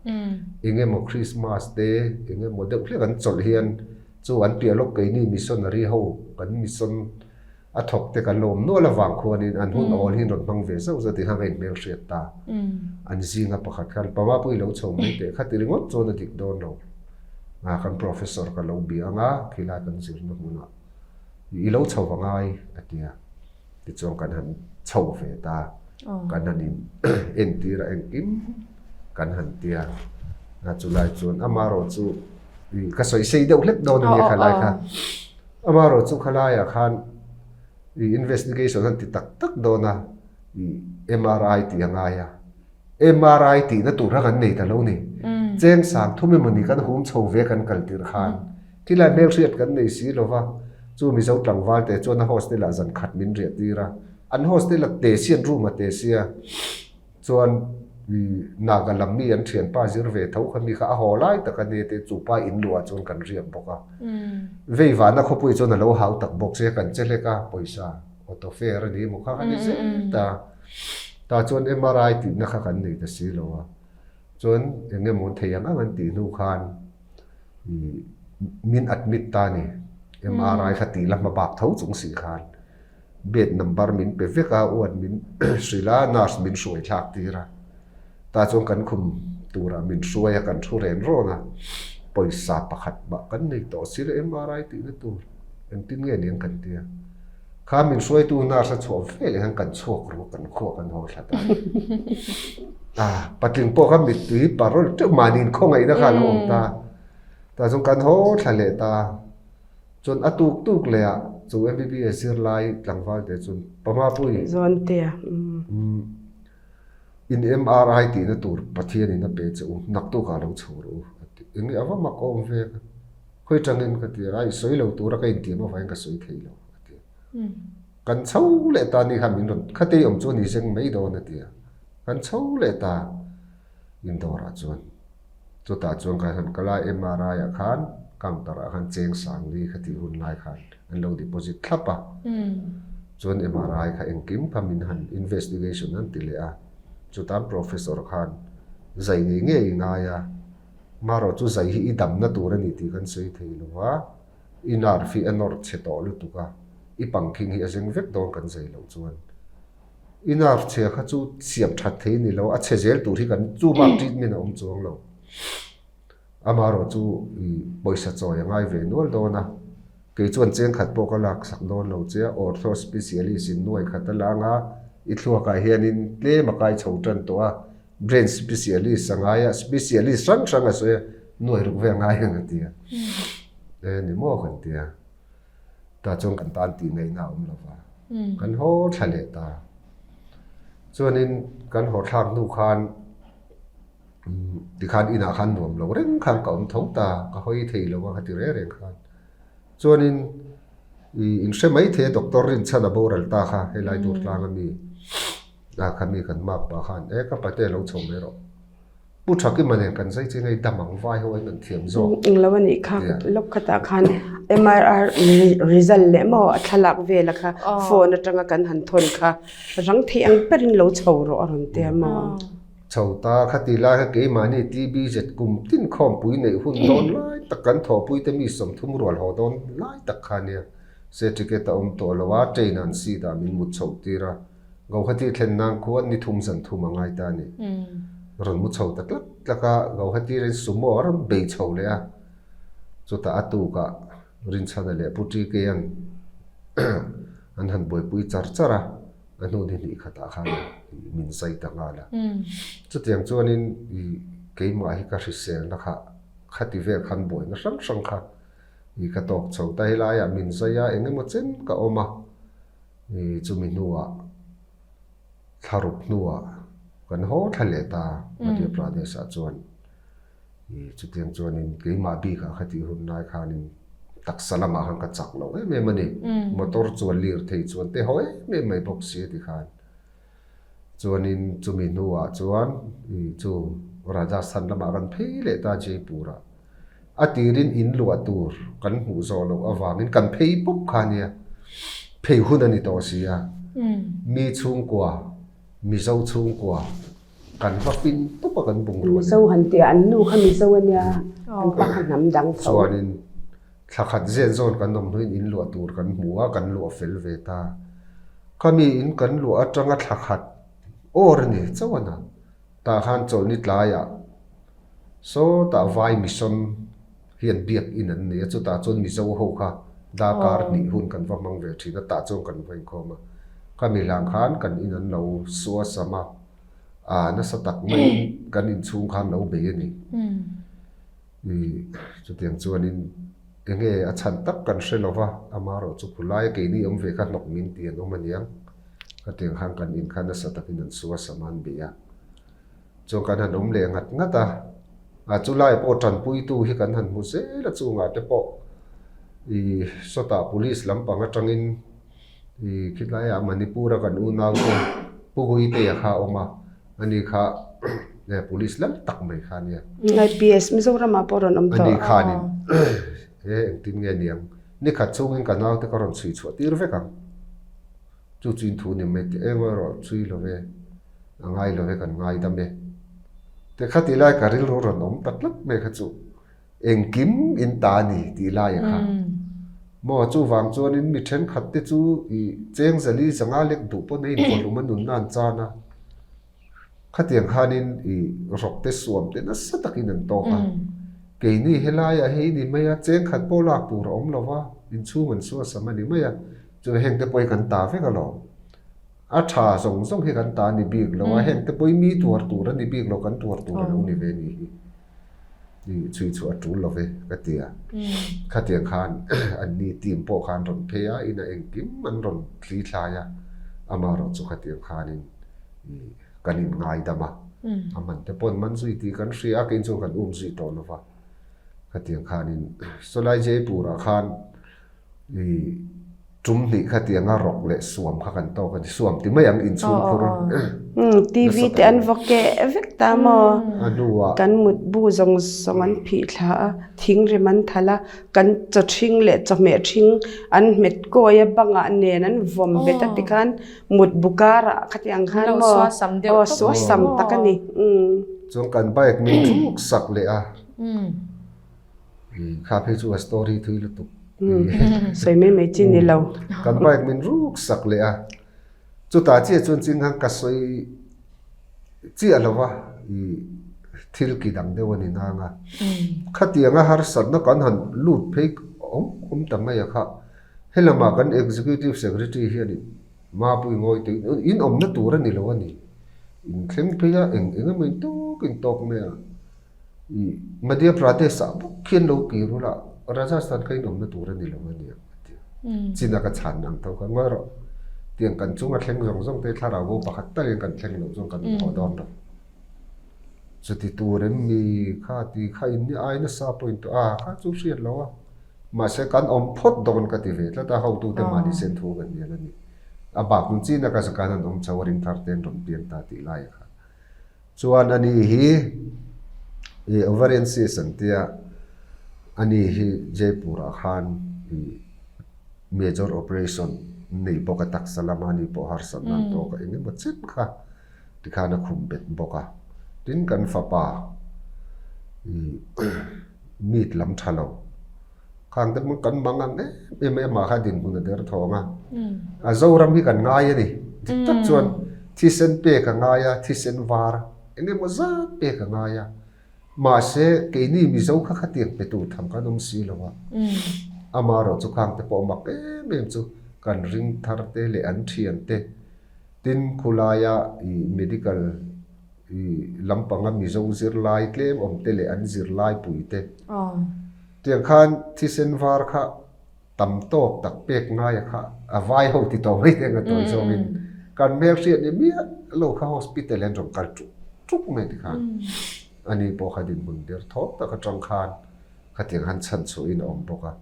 Eng emaw Christmas te eng emaw deuh hlek an chawlh hian chu an piah lawk keini missionary ho kan mission A thawk te kan lo awm nual avang khuanin an hun awl hi an rawn hmang ve zauh zauh tih kha ka inhmel hriat ta. An zinga pakhat khan Pamapui lo chho mai teh kha ti ringawt chuan a dik dawn lo. A kan professor ka lo bia anga khilai kan zirna hmunah i lo chho va ngai a ti a. Tichuan kan han chho ve ta. Kan han in entir a engkim kan han tia. A chulai chuan amaherawh chu ka sawi sei deuh hlek dawn a nia khalai kha. Amaherawh chu khalaiah khan i investigation an ti tak tak dawn a, i MRI tih a ngai a. MRI tihna tur kha kan nei ta lo ni. Cheng sang thum emaw ni kan hum chho ve kan kal tirh khan thilai hmelhriat kan nei si lo va, chu Mizo tlangval te chuan a hostel ah zan khat min riah tir a, an hostel a te si an room a te sia chuan Naga lam mi an thianpa zir ve tho kha mi kha a haw lai tak a ni te chu pa in luah chuan kan riak bawk a. Vei vahna khawpui chuan a lo hau tak bawk sia kan che hlek a pawisa auto fare a ni emaw kha kha ni zel ta. Tah chuan MRI tihna kha kan nei ta si lo a, chuan eng emaw an thei ang ang an tih hnu khan ih min admit ta a ni. MRI kha tih la hma bak tho chung si khan bed number min pe vek a, ward min hrilh a, nurse min hruai thlak tir a. Tah chuan kan khum turah min hruai a, kan thu ren rawn a, pawisa pakhat mah kan nei tawh si lo MRI tihna tur engtin nge niang kan ti a. Kha min hruaitu nurse a chhuah ve leh hian kan chhuak ru kan khua kan haw thla ta. A patling pawh kha mittui parol teuh mahni khawngaihna kha a lo awm ta. Tah chuan kan haw thla leh ta. Chuan a tuk tuk leh ah chu MBBS zirlai tlangval te chuan Pamapui. Zawntea. In MRI tihna tur Pathianin a pe che u, naktuk ah lo chho rawh u a ti. Enge a va mak awm ve ka khawi tangin ka ti a, ai sawi lo tura ka intiam avangin ka sawi thei lo a ti a. Kan chho leh ta ni kha min rawn khatei awm chu a ni zeng mai dawn a ti a. Kan chho leh ta Indore ah chuan chutah chuan ka han kal a, MRI ah khan counter ah khan cheng sang li kha tih hun lai khan an lo deposit thlap a. Chuan MRI kha engkim kha min han investigation an ti leh a, chutan professor khan zai ngei ngei i ngai a, marawh chu zai hi i damna tur a ni tih kan sawi thei lo va, i nerve hi a nawr chhe tawh lutuk a, i pangkhing hi a zeng vek dawn kan zai loh chuan. I nerve chhia kha chu siam that thei a ni lo, a chhe zel tur hi kan chu bak treatment a awm chuang lo. Amaherawh chu i pawisa chawi a ngai ve nual dawn a, kei chuan cheng khat pawh ka lak sak dawn lo che a, ortho specialist in nuai khat a lang a, i thluakah hianin tlem a kai chho tan tawh a, brain specialist a ngai a, specialist hrang hrang a sawi a, nuai ruk ve a ngai ang a ti a, e ni maw kan ti a. Tah chuan kan tan tih ngaihna a awm lo va, kan haw thla leh ta. Chuanin kan haw thlak hnu khan tikhan inah khan nuam lo reng khan ka awm tho ta, ka hawi thei lo a ka ti reng reng khan. Chuanin ih in hre mai thei a doctor rinchhan a boral ta kha helai tur tlang ami a kha mi kan map pah khan e ka pate lo chho mai rawh. Pu Thakima nen kan zai cheng a i dam ang vai ho in an thiam zawk. Eng lo a nih kha lawk khatah khan MRR result leh maw a thlalak vel a kha phone atanga kan han thawn kha rang thei ang berin lo chho rawh a rawn tia maw. Chho ta kha ti lai kha keimahni TBZ kum tin khawmpui neih hun dawn lai tak kan thawhpui te mi 30 rual haw dawn lai tak kha nia se ticket a awm tawh lo a train an seat ah min mut chhoh tir a. Gauhati thlen nan khuan ni thum zan thum a ngai ta a ni. Rawn mu chho ta tlak tlak a, Gauhati ren sumo a rawn bei chho leh a. Chutah a tukah Rinchhana leh Pu TK-a'n an han buaipui char char a, a hnu ni hnih khatah khan min zai ta nghal a. Chutiang chuanin keimah hi ka hriselna kha khati vel khan buaina hrang hrang kha ka tawk chho ta. Helaiah min zai a, eng emaw chen ka awm a. Chumi hnuah thlaruk hnuah kan haw thla leh ta Madhya Pradesh ah chuan chutiang chuanin keimah bikah kha tih hun lai khanin taksa lamah khan ka chak lo em em a ni. Motor chuan lirthei chuan te haw em em mai bawk si a ti khan. Chuanin chumi hnuah chuan chu Rajasthan lamah kan phei leh ta Jaipur-ah. A tirin in luah tur kan hmuh zawh loh avangin kan phei pawp kha nia. Phei hun a ni tawh si a. Mi chhungkua, Mizo chhungkua kan va pin pawp a kan bungrua nen. Mizo han tih ah an nu kha Mizo a nia, an pa kha hnam dang tho. Chuanin Thla khat zen zawn kan awm hnuin in luah tur kan hmu a, kan luah fel ve ta. Khami in kan luah atanga thla khat awr a ni chauh a na. Tah khan chawlhni tlaiah sawtah vai mission hian biak in an nei a, chutah chuan Mizo ho kha darkar hnih hun kan va hmang ve thin a, tah chuan kan va inkhawm a. Khami hlang khan kan in an lo suasam a, aa nasa tak maiin kan inchhung khan lo bei a ni. Chutiang chuanin enge a chhan tak kan hre lo va, amaherawh chu khulai a keini awm ve kha hnawk min ti an awm aniang. Khatiang khan kan in kha nasa takin an su a, sam an bei a. Chuan kan han awm leh ngat ngat a, a chulai pawh tanpuitu hi kan han hmu zel a chungah te pawh ih sawtah police lampang atangin ih khilaiah Manipur a kan unau te Pu Guitea kha a awm a, ani kha police lam tak mai kha a nia. IPS Mizoramah pawh rawn awm tawh. Ani khanin he engtin nge niang nikhat chungin ka naute ka rawn chhui chhuah tir vek ang. Chu chu in thu ni mai teh eng erawh chui lo ve, a ngai lo ve kan ngaidam e. Te kha tih lai ka rilru rawn awm ta tlat mai kha chu engkim in ta a ni tih lai a kha. Maw chuvang chuanin mi thenkhat te chu i cheng zali zanga lek duh pawn a invahlum a nunna an chan a. Khatiang khanin i rawk te suam te nasa takin an tawk a. Keini helaiah hei ni mai a, cheng khat pawh lak tur a awm lo va, inchhung an suasam a ni mai a, chu heng te pawh hi kan ta vek alawm. A tha zawng zawng hi kan ta a ni bik lo a, heng te pawh hi mi tuar tur a ni bik lo, kan tuar tur a lo ni ve ni hi. I chhui chu a tul lo ve ka ti a. Khatiang khan anni team pawh khan rawn phei a, ina engkim an rawn thli thlai a, amaherawhchu khatiang khanin kan inngaidam a, a man te pawn man zui tih kan hria a, kei chuan kan um zui tawh lo va. Khatiang khanin Sawlai Jaipur ah khan i tum hnih khatiang a rawk leh suam kha kan tawk a ni, suam ti mai ang inchhung phur TV te an va keh vek ta maw? A hnuah kan mutbu zawng zawng an phih thla a, thingrem an thalh a, kan chaw ṭhing leh chawhmeh ṭhing an hmet kawi a, bangah nen an vawm bet a tikhan Mut bu karah khatiang khan maw aw suasam tak a ni. Chuan kan bike min thuk sak leh a. Kha phei chu a story thui lutuk. Sawi mai mai chi ni lo. Kan bike min ruk sak leh a. Chutah chiah chuan ching khan ka sawi chiah lo va thil ki dang deuh a ni nang a. Khatianga harsatna kan han lut phei awm awm ta mai a kha. Helamah kan Executive Secretary hianin Mapui ngawi tui in awmna tur a ni lo a ni. In thleng phei a eng eng emaw in tawk in tawk mai a. Ih Madhya Pradesh ah bawk khian lo kir ula Rajasthan kha in awmna tur a ni lo a ni ang a ti a. China ka chhan ang tho kha ngawi rawh. Tiang kan chunga thleng zawng zawng te thlarau bo pakhat talin kan thleng loh chuan kan haw dawn lo. Chuti tur em mi kha ti kha in ni ai nasa pawh in tawh a kha chu hriat lo a. Mahse kan awm phawt dawn ka ti ve tlat a, hotute mahni sen thu kan hnial a ni. A bak hun chin a ka zakan an awm chho a ring thar te an rawn piang ta tih lai kha. Chuan ani hi i ovarian cyst an tia, ani hi Jaipur ah khan i major operation nei bawk a taksa lama ani pawh harsatna an tawk a engemaw chen kha tikhan a khum bet bawk a. Tin kan fapa i meet lam tha lo. Khang te kan mang ang em em mai amah kha dinhmun a der thawng a. A Zoram hi kan ngai a ni. Dik tak chuan thisen pek a ngai a, thisen var eng emaw zat pek a ngai a. Mahse keini Mizo kha khatiang pe tur tham kan awm si lo a. Amaherawh chu khang te pawh mak em em chu kan ring thar te leh an thian te tin khulaia ih medical I lampanga Mizo zirlai tlem awm te leh an zirlai pui te. Tiang khan thisen var kha tam tawk tak pek ngaia kha a vai ho ti tawh mai teng a tawi zawngin kan hmel hriat ni miah lo kha hospital an rawn kal tuk tuk mai ti khan ani pawh kha dinhmun der thawk tak atang khan khatiang han chhan chhuahin a awm bawk a.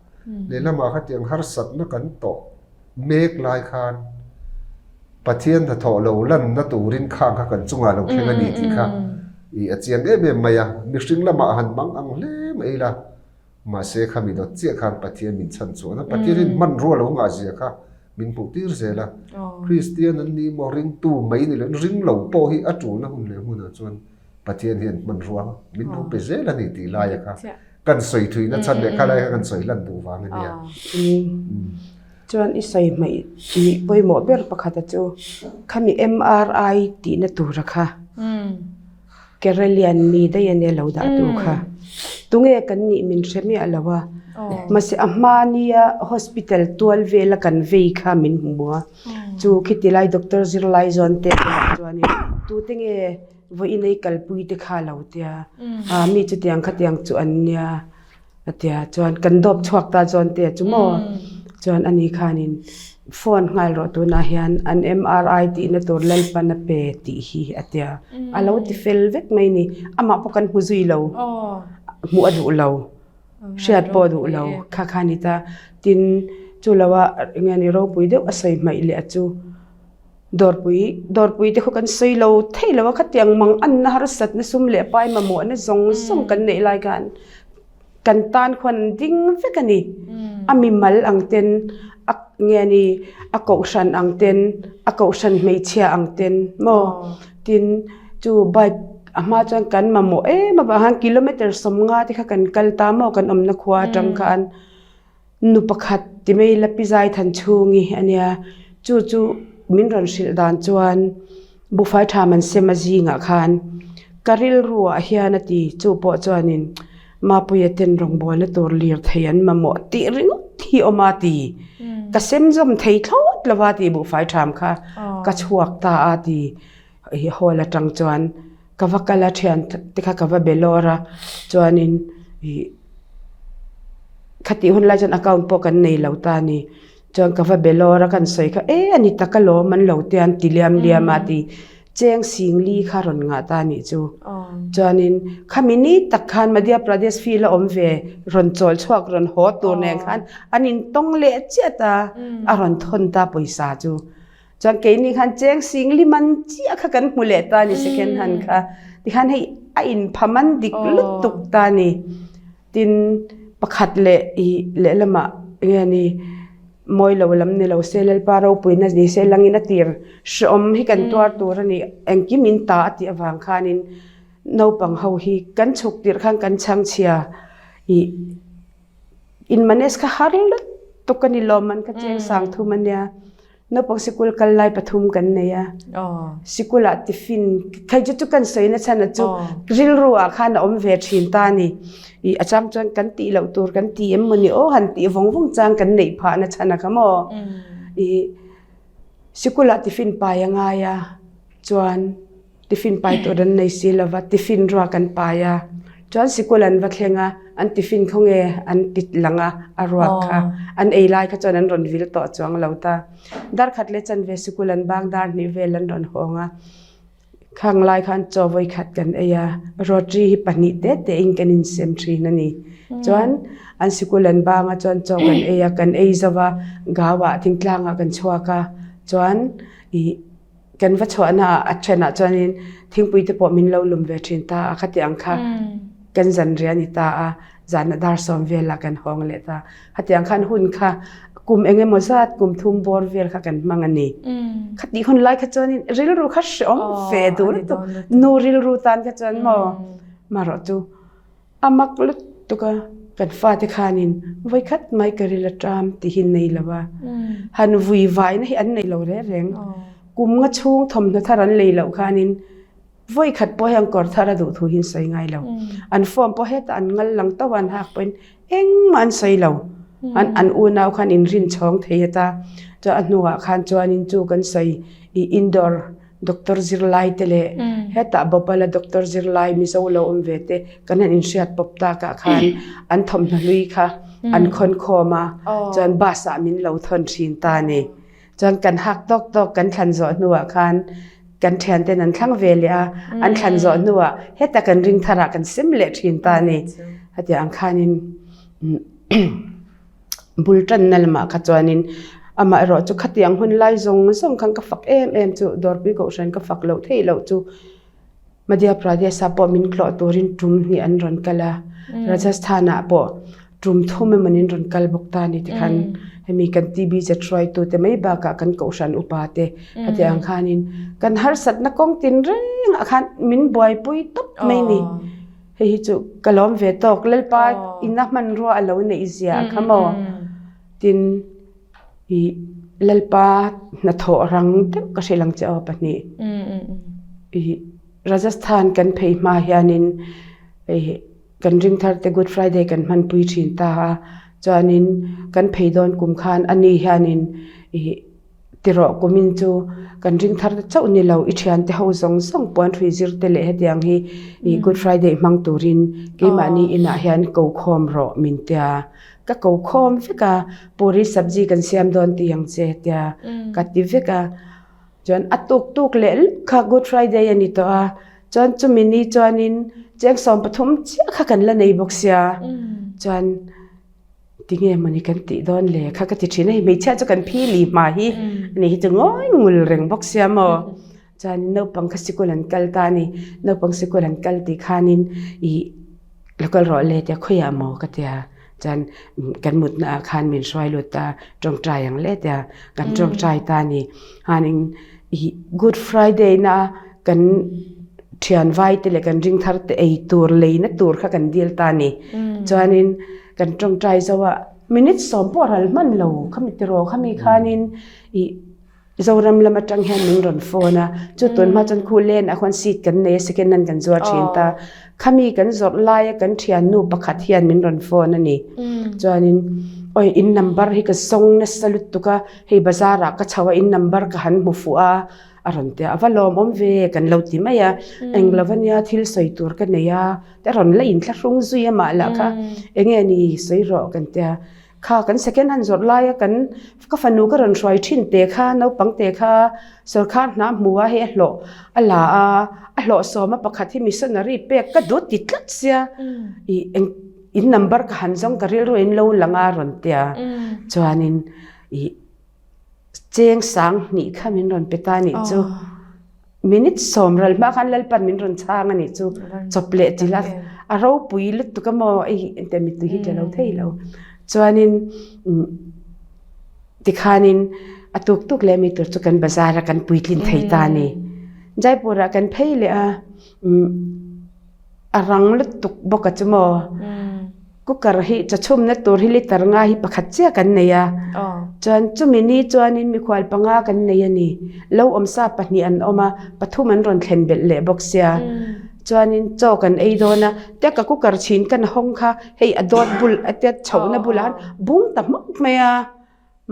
Lehlamah khatiang harsatna kan tawh mek lai khan Pathian hnathawh lo lanna turin khang kha kan chungah lo thleng a ni tih kha i a chiang em em mai a. Mihring lamah han mang ang hle mai ila, mahse kha mi dawt chiah khan Pathian min chhan chuan a, Pathianin hmanrua lo ngah zia kha min hmuh tir zel a. Kristian an ni maw, ringtu mai ni loin ring lo pawh hi a tulna hun leh hmunah chuan Pathian hian hmanrua min lo pe zel a ni tih laia kha kan sawi thuina chhan leh kha lai kha kan sawi lan duh vang a nia. Chuan i sawi hmaih tih pawimawh ber pakhata chu khami MRI tihna tura kha Keralian mi daih a nia lo dah tu kha. Tunge kan nih min hre miah lo a. Mahse a hmania hospital tual vela kan vei kha min hmu a. Chu khiti lai doctor zirlai zawn te bulah chuanin tute nge vawiin ei kalpui te kha lo tia mi chutiang khatiang chu an nia. A tia chuan kan dawp chhuak ta chuan te chu maw chuan ani khanin Phone nghal rawh tunah hian an MRI tihna tur Lalpan a pe tih hi a tia. A lo ti fel vek mai ni. Amah pawh kan hmu zui lo. Hmuh a duh lo. Hriat pawh a duh lo. Kha kha a ni ta. Tin, chu lo a eng nge ni ropui deuh a sawi hmaih leh a chu. Dawrpui, dawrpui te khaw kan sawi lo thei lo a khatiang mang anna harsatna sum leh pai mamawhna zawng zawng kan neih lai khan kan tan khuan an ding vek a ni. A mimal ang ten, a nge ni a kohhran ang ten, a kohhran hmeichhia ang ten maw? Tin, chu bike a hma chuan kan mamawh em avang khan kilometer 50 te kha kan kal ta maw kan awmna khua atang khan. Nu pakhat ti mai la pi zai than chhungi a nia, chu chu min rawn hrilh dan chuan buhfai tha man sem a zingah khan ka rilru ah hian a ti, chu pawh chuanin Mapuia ten rawngbawlna tur lir thei an mamawh tih ringawt hi awm a ti, ka sem zawm thei thlawt lo a tih buhfai tham kha ka chhuak ta a ti hall atang chuan. Ka va kal a thian te kha ka va be lawr a chuanin ih khatih hun lai chuan account pawh kan nei lo ta a ni chuan ka va be lawr a kan sawi kha e a ni tak alawm an lo tia an ti liam liam a ti cheng sing li kha rawn ngah ta a nih chu chuanin khami ni tak khan Madhya Pradesh field a awm ve rawn chawl chhuak rawn haw tur nen khan an intawng leh chiah ta a rawn thawn ta pawisa chu. Chuan keini khan cheng sing li man chiah kha kan hmu leh ta ni second hand kha. Tikhan hei a inpha man dik lutuk ta ni. Tin pakhat leh i lehlamah enge ni mawi lo lam ni lo se Lalpa ropuina ni se langin a tir hrehawm hi kan tuar tur a ni. Engkim in ta a tih avang khanin naupang ho hi kan chhuk tirh khan kan chhangchhia i in manes kha har lutuk a ni lawm an kha cheng sang thum a nia. Naupang sikul kal lai pathum kan nei a. Sikul ah tiffin thei chu chu kan sawi na chhan a chu rilru ah khan a awm ve thin ta ni. I a chang chuan kan tih loh tur kan ti em mawni aw han tih vawng vawng chang kan neih phah na chhan a kha maw. I sikul ah tiffin pai a ngai a chuan Tiffin pai tur an nei si lova, tiffin ruak an pai a. Chuan sikul an va thleng a, an tiffin khaw nge an ti lang a, a ruak kha. An ei lai kha chuan an rawn vil tawh chuang lo ta. Darkhat leh chanve sikul an bang dar hnih vel an rawn hawng a. Khang lai khan chaw vawikhat kan ei a, roti hi pahnih te te in kan insem thin a ni. Chuan an sikul an bang a chuan chaw kan ei a, kan ei zo va, gau ah thingtlang ah kan chhuak a, chuan ih Kan va chhuahna ah a thenah chuanin thingpui te pawh min lo lum ve thin ta a, khati ang kha kan zan ri a ni ta a, zanah dar sawm velah kan hawng leh ta. Khati ang khan hun kha kum eng emaw zat kum thum bawr vel kha kan hmang a ni. Khatih hun lai kha chuanin rilru kha hrehawm ve duh lutuk, nu rilru tan kha chuan maw marawh chu. A mak lutuk a, kan fate khanin vawikhat mai ka ril aṭam tih hi nei lo a, han vui vaina hi an nei lo reng reng. Kum nga chhung thawmhnaw thar an lei loh khanin vawikhat pawh hian kawr thar a duh thu hi an sawi ngai lo. An form pawh hetah an ngal lang tauh a, an hak pawhin engmah an sawi lo. An an unau khan inrinchhawng thei ata, chuan a hnuah khan chuanin chu kan sawi i indoor Doctor zirlai te leh hetah Bhopal a doctor zirlai Mizo lo awm ve te kan han inhriat pawp takah khan an thawmhnaw hlui kha an khawn khawm a, chuan bus ah min lo thawn thin ta a ni. Chuan kan hak tawk tawk kan thlan zawh hnuah khan kan thian ten an thlang ve leh a, an thlan zawh hnuah heta kan ring tharah kan sem leh thin ta a ni. Hetiang ang khanin Bul tanna lamah kha chuanin amah erawh chu khatiang hun lai zawng zawng khan ka fak em em chu Dawrpui Kohhran ka fak loh theih loh chu Madhya Pradesh ah pawh min tlawh turin tum hnih an rawn kal a, Rajasthan ah pawh tum thum emaw nin rawn kal bawk ta a ni tikhan hemi kan TB zet hruaitu te mai bakah kan Kohhran upa te hetiang khanin kan harsatna kawng tin rengah khan min buaipui tawp mai ni. Hei hi chu ka lawm ve tawk Lalpa ina hmanrua a lo neih zia a kha maw? Tin i Lalpa hnathawh rang deuh ka hrilh ang che aw pahnih. I Rajasthan kan phei hma hianin i kan ringthar te Good Friday kan hmanpui thin ta a, chuanin kan phei dawn kum khan ani hianin i. Tirawh kumin chu kan ring thar ta chauh ni lo, i thiante ho zawng zawng puan hrui zir te leh hetiang hi i Good Friday hmang turin keimahni inah hian ko khawm rawh min tia. Ka ko khawm vek a, puri sabji kan siam dawn ti ang che tia ka ti vek a. Chuan a tuk tuk leh lek kha Good Friday a ni tawh a, chuan chumi ni chuanin cheng 13 chiah kha kan la nei bawk sia. Chuan Tinge mawni kan tih dawn le kha ka ti thin a, hei hmeichhia chu kan phi li hma hi ani hi chu ngawi ngul reng bawk sia maw. Chuanin naupang kha sikul an kal ta a ni, naupang sikul an kal tih khanin ih lo kal rawh le tia khawiah maw ka tia chuan kan mutna ah khan min hruai lut ta tawngtai ang le tia kan tawngtai ta a ni. Khanin ih Good Friday na kan thian vai te leh kan ring thar te ei tur leina tur kha kan dil ta a ni. Chuanin Kan tawngtai zo a, minute sawm pawh ral hman lo khami tiraw khami khanin ih Zoram lam atang hian min rawn phone a, chu tun hma chuan khu len ah khuan seat kan nei a second hand kan zuar thin ta, khami kan zawrh laia kan thiannu pakhat hian min rawn phone a ni. Chuanin awi in number hi ka zawng nasa lutuk a, hei bazar ah ka chho a in number ka han hmu fuh a, a rawn ti a, a va lawmawm ve kan lo ti mai a, englo ania thil sawi tur ka nei a. Te rawn la inthlahrung zui a mah lah kha enge ni sawi rawh kan tia kha kan second hand zawrh laia kan ka fanu ka rawn hruai thin te kha naupang te kha sawrkar hna hmu a hei a hlawh a la a a hlawh sawma pakhat hi missionary pek ka duh ti tlat sia ih eng in number ka han zawng ka rilru in lo lang a rawn tia chuanin ih cheng sang hnih kha min rawn pe ta nih chu. Minute sawm ral hma khan Lalpan min rawn chhang a nih chu chawp leh chilh a, a ropui lutuk a maw hei engtiang mittui hi tla lo thei lo. Chuanin tikhanin a tuk tuk leh mi tur chu kan bazar a kan puitlin thei ta a ni. Jaipur ah kan phei leh a a rang lutuk bawk a chu maw. Cooker hi chawchhumna tur hi liter nga hi pakhat chiah kan nei a, chuan chumi ni chuanin mikhual panga kan nei a ni. Lo awmsa pahnih an awm a, pathum an rawn thlen belh leh bawk sia. Chuanin chaw kan ei dawn a, tia ka cooker chhin kan hawng kha hei a dawt bul a tia chhohna bulah khan bung ta hmawk mai a.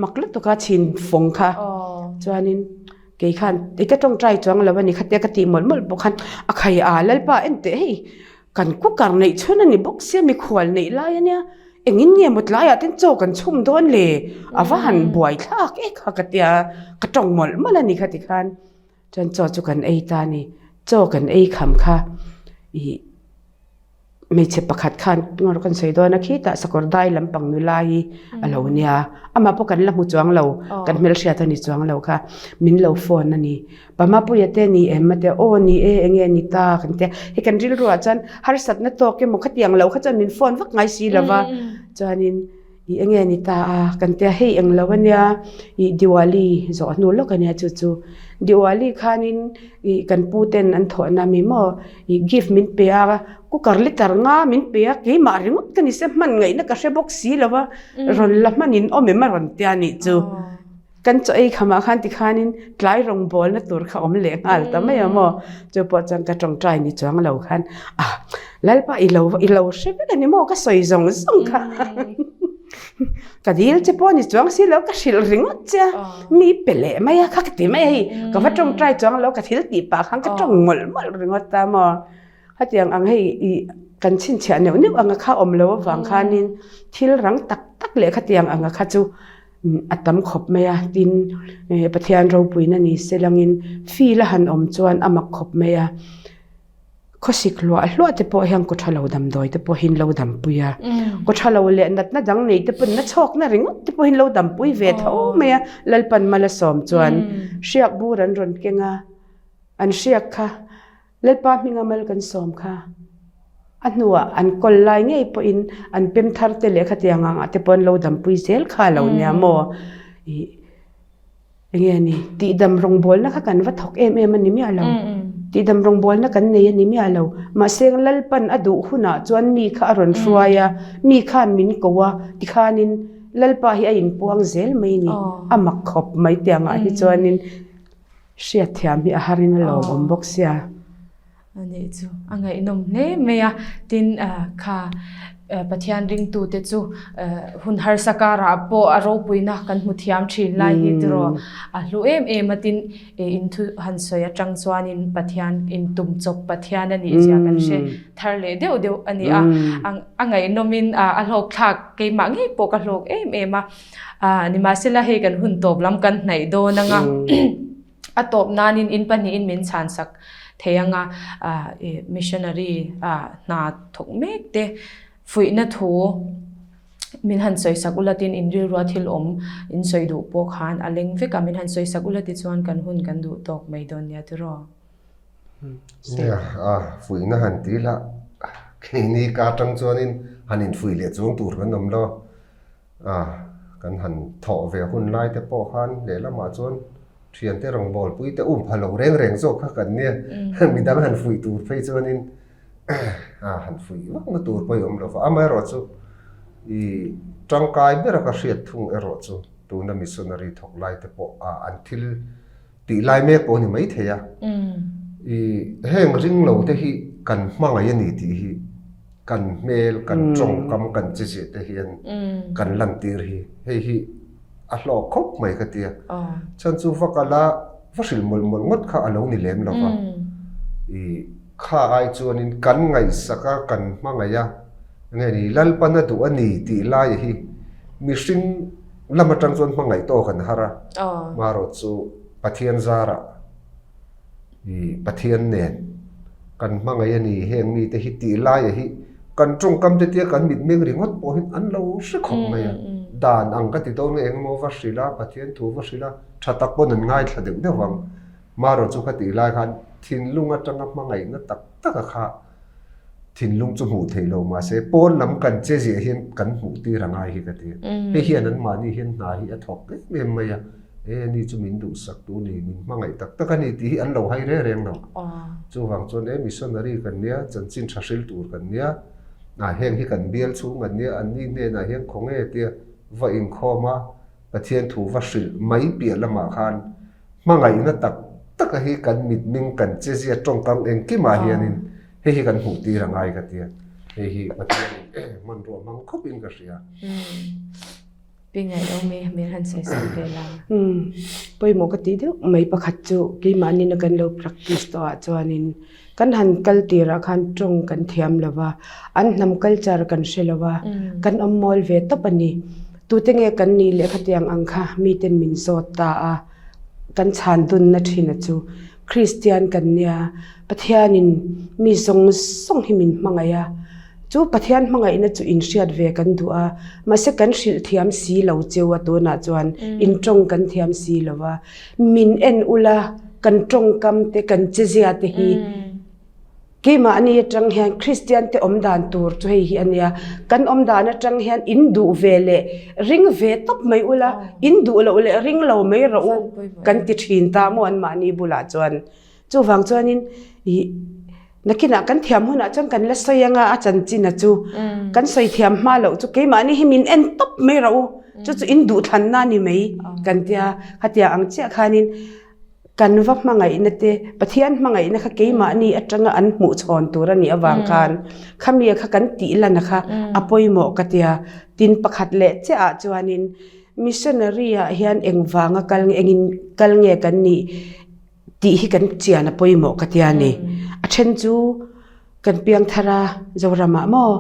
Mak lutuk a chhin fawng kha chuanin kei khan i ka tawngtai chuang lo a ni khatia ka tih mawlh mawlh bawk khan a khai a Lalpa en teh hei kan cooker neih chhun a ni bawk sia mikhual neih lai a nia engin nge maw tlaiah ten chaw kan chhum dawn le a va han buai thlak e kha ka tia ka tawng mawlh mawlh a ni kha tikhan chuan chaw chu kan ei ta a ni chaw kan ei kham kha ih. Hmeichhe pakhat khan ngawr kan sawi dawn a khitah sakawr dai lampang nula hi a lo nia amah pawh kan la hmu chuang lo kan hmelhriat a ni chuang lo kha min lo phone a ni Pamapuia te ni em a tia aw ni e enge ni ta kan tia hei kan rilruah chuan harsatna tawk emaw khatiang lo kha chuan min phone vak ngai si lo va chuanin I enge ni ta a kan tia hei eng lo ania ih Diwali zawh hnu lawk ania chu chu Diwali khanin ih kan pu ten an thawhna mi maw ih gift min pe a cooker liter nga min pe a keimah ringawt ka ni se hman ngaihna ka hre bawk si lo va rawn la hmanin awm em a rawn tia nih chu. Kan chaw ei khamah khan tikhanin tlai rawngbawlna tur kha awm leh nghal ta mai a maw? Chu pawh chuan ka tawngtai ni chuang lo khan ah Lalpa i lo i lo hre vek a ni maw ka sawi zawng zawng kha ka dil che pawh ni chuang si lo ka hrilh ringawt che a mi pe leh mai a kha ka ti mai a hei ka va tawngtai chuang lo ka thil tih pah khan ka tawng mawlh mawlh ringawt ta maw? Hetiang ang hei i kan chhinchhiah neuh neuh anga kha awm lo avang khanin thil rang tak tak leh khatiang anga kha chu a tam khawp mai a, tin Pathian ropuina ni se langin feel a han awm chuan a mak khawp mai a, khawsik hluah hluah te pawh hian kawtha lo damdawi te pawh hi an lo dampui a, kawtha lo leh natna dang nei te pawhin na chhawkna ringawt te pawhin lo dampui ve tho mai a, Lalpan mal a sawm chuan hriak bur an rawn keng a, an hriak kha. Lalpa hminga mal kan sawm kha. A hnuah an kawl lai ngei pawhin an pem thar te leh khatiang ang ah te pawh an lo dampui zel kha a lo nia maw? Ih enge ni tihdam rawngbawlna kha kan va thawk em em a ni miah lo. Tihdam rawngbawlna kan nei a ni miah lo. Mahse Lalpan a duh hunah chuan mi kha a rawn hruai a, mi khan min ko a, tikhanin Lalpa hi a inpuang zel mai a ni. A mak khawp mai tiangah hi chuanin. Hriatthiam hi a harin a lawmawm bawk sia. A nih chu a ngaihnawm hle mai a, tin kha. Pathian ringtute chu hun harsa karah pawh a ropuina kan hmu thiam thin lai hi tiraw a hlu em em a tin in thu han sawi atang chuanin Pathian in tum chawp Pathian a nih zia kan hre thar leh deuh deuh a ni a, a ngaihnawmin a hlawk thlak keimah ngei pawh ka hlawk em em a, nimahsela hei kan hun tawp lam kan hnaih dawn anga. A tawp nanin in pahnihin min chhansak thei anga missionary hna thawk mek te fuihna thu min han sawisak ula tin in rilrua thil awm in sawi duh pawh khan a leng vek a, min han sawisak ula tichuan kan hun kan duh tawk mai dawn nia tiraw. Nia, fuihna han ti la, keini ka atang chuanin han infuih leh chuang tur kan awm lo. A, kan han thawh ve hun lai te pawh khan lehlamah chuan thiante rawngbawlpui te um pha lo reng reng zawk kha kan nia, midang han fuih tur phei chuanin a han fuih vak na tur pawh i awm lo va. Amaherawhchu i tangkai bera ka hriat thung erawh chu tuna missionary thawk lai te pawh a an thil tih lai mek pawh a ni maithei a, i heng ring lo te hi kan hmangaih a ni tih hi kan hmel, kan tawngkam, kan chi zeh te hian kan lantir hi hei hi a hlawk khawp mai ka tia. Chhan chu va kal a, va hrilh mawlh mawlh ngawt kha a lo ni lem lo va, i kha ai chuanin kan ngaihsak a, kan hmangaih a, nge ni Lalpan a duh a ni tih lai hi mihring lam atang chuan hmangaih tawk an har a, marawh chu Pathian zarah i Pathian nen kan hmangaih a ni heng mite hi tih laia hi kan tawngkam te tia kan mitmeng ringawt pawh hi an lo hre khawp mai a, dan ang ka ti dawn nge engemaw va hrilh a, Pathian thu va hrilh a, tha tak pawn an ngaithla deuh deuh ang, marawh chu ka tih lai khan thinlung atanga hmangaihna tak tak a kha. Thinlung chu hmuh theih lo mahse pawn lam kan che ziah hian kan hmuh tir a ngai hi ka ti. Hei hian anmahni hian hna hi a thawk em em mai a, e ani chu min duhsak tu ni, min hmangaih tak tak a ni tih hi an lo hai reng reng lo. Chuvang chuan e missionary kan nia, chanchin tha hril tur kan nia, heng hi kan bial chhung an nia, anni hnenah hian khawnge tia va inkhawm a, Pathian thu va hrilh mai piah lamah khan hmangaihna tak taka hi kan mitming kan chezia tawngkam engkimah hianin hei hi kan hmuh tir a ngai ka tia, hei hi Pathianin hmanrua hmang khawpin ka hria. Pi Ngaihawmi hmel han sawi sawi ve la. Pawimawh ka tih deuh mai pakhat chu keimahni na kan lo practice tawh ah chuanin Kan han kal tirah khan tawng kan thiam lo va, an hnam culture kan hre lo va, kan awm mawl ve tawp a ni. Tute nge kan nih leh khatiang ang kha miten min zawt ta a, kan chhan dunna thin a chu. Kristian kan nia, Pathianin mi zawng zawng hi min hmangaih a, chu Pathian hmangaihna chu inhriat ve kan duh a, mahse kan hrilh thiam si lo cheu a tunah chuan in tawng kan thiam si lo va. Min en ula kan tawngkam te kan chezia te hi keimahni atang hian Kristian te awm dan tur chu hei hi a nia, kan awm dan atang hian in duh ve leh ring ve tawp mai ula, in duh loh leh ring lo mai rawh u kan ti thin ta maw anmahni bulah chuan. Chuvang chuanin ih nakinah kan thiam hunah chuan kan la sawi anga a chanchina chu kan sawi thiam hma loh chu keimahni hi min en tawp mai rawh u chu chu in duhthlanna a ni mai kan tia khatia ang chiah khanin kan va hmangaihna te Pathian hmangaihna kha keimahni atanga an hmuh chhawn tur a nih avang khan khami kha kan tih lan kha a pawimawh ka tia tin pakhat leh chiah ah chuanin missionary ah hian engvanga kal nge engin kal nge kan nih tih hi kan chian a pawimawh ka tia ni. A then chu kan piang thar a Zoramah maw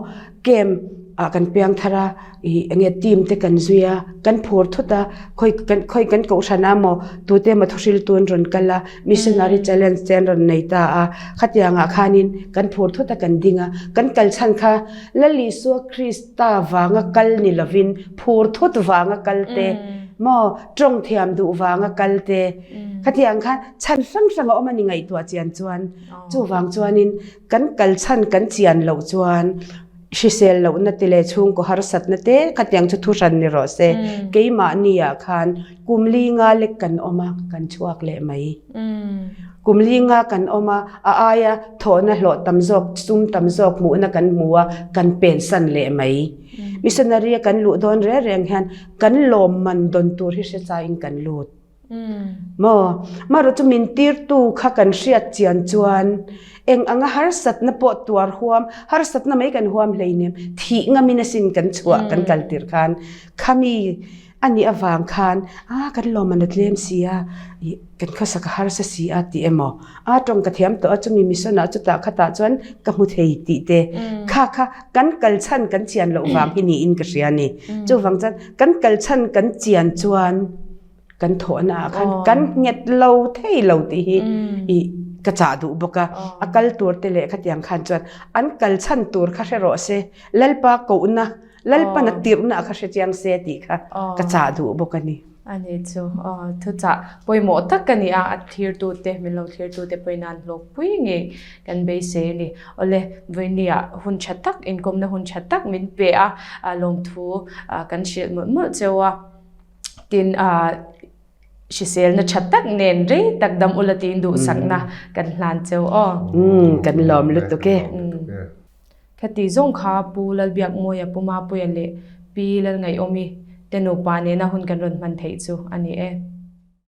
camp ah kan piang thar a ih enge team te kan zui a kan phur thut a khawi kan khawi kan kohhran a maw tute emaw thuhril tu an rawn kal a missionary challenge te an rawn nei ta a khatiangah khanin kan phur thut a kan ding a kan kal chhan kha Lal Isua Krista vanga kal ni lovin phur thut vanga kal te maw tawng thiam duh vanga kal te Khatiang khan chhan hrang hrang a awm a ni ngaihtuah chian chuan chuvang chuanin kan kal chhan kan chian loh chuan hrisel lohna te leh chhungkaw harsatna te khatiang chu thu hran ni rawh se keimahni ah khan kum li nga lek kan awm a kan chhuak leh mai kum li nga kan awm a a aia thawhna hlawh tam zawk sum tam zawk hmuhna kan hmu a kan pensan leh mai missionary a kan luh dawn reng reng hian kan lawmman dawn tur hi hre chaiin kan lut. Maw? Marawh chu min tirtu kha kan hriat chian chuan eng anga harsatna pawh tuar huam, harsatna mai kan huam hleinem, thih ngamin asin kan chhuah kan kal tir khan khami a nih avang khan a kan lawmman a tlem si a, ih kan khawsak a harsa si a tih emaw a tawng ka thiam tawh a chumi mission ah chutah khatah chuan ka hmu thei tih te kha kha kan kal chhan kan chian loh vang hi niin ka hria a ni. Chuvang chuan kan kal chhan kan chian chuan kan thawhna ah khan kan nghet lo thei lo tih hi ih ka chah duh bawk a, a kal tur te leh khatiang khan chuan an kal chhan tur kha hre rawh se, Lalpa kohna Lalpan a tirhna kha hre chiang se tih kha ka chah duh bawk a ni. A ni chu thuchah pawimawh tak a ni a, a thlirtute, min lo thlirtute pawhin an hlawkpui ngei kan beisei a ni. Awle, vawinia hun tha tak, inkawmna hun tha tak min pe a, lawmthu kan hrilh mawlh mawlh cheu a. Tin, hriselna tha tak nen rei tak dam ula tiin duhsakna kan hlan cheu aw. Kan lawm lutuk e. Khati zawng kha Pu Lalbiakmawia, Pu Mapuia leh Pi Lalngaihawmi te nupa nena hun kan rawn hman theih chu a ni e.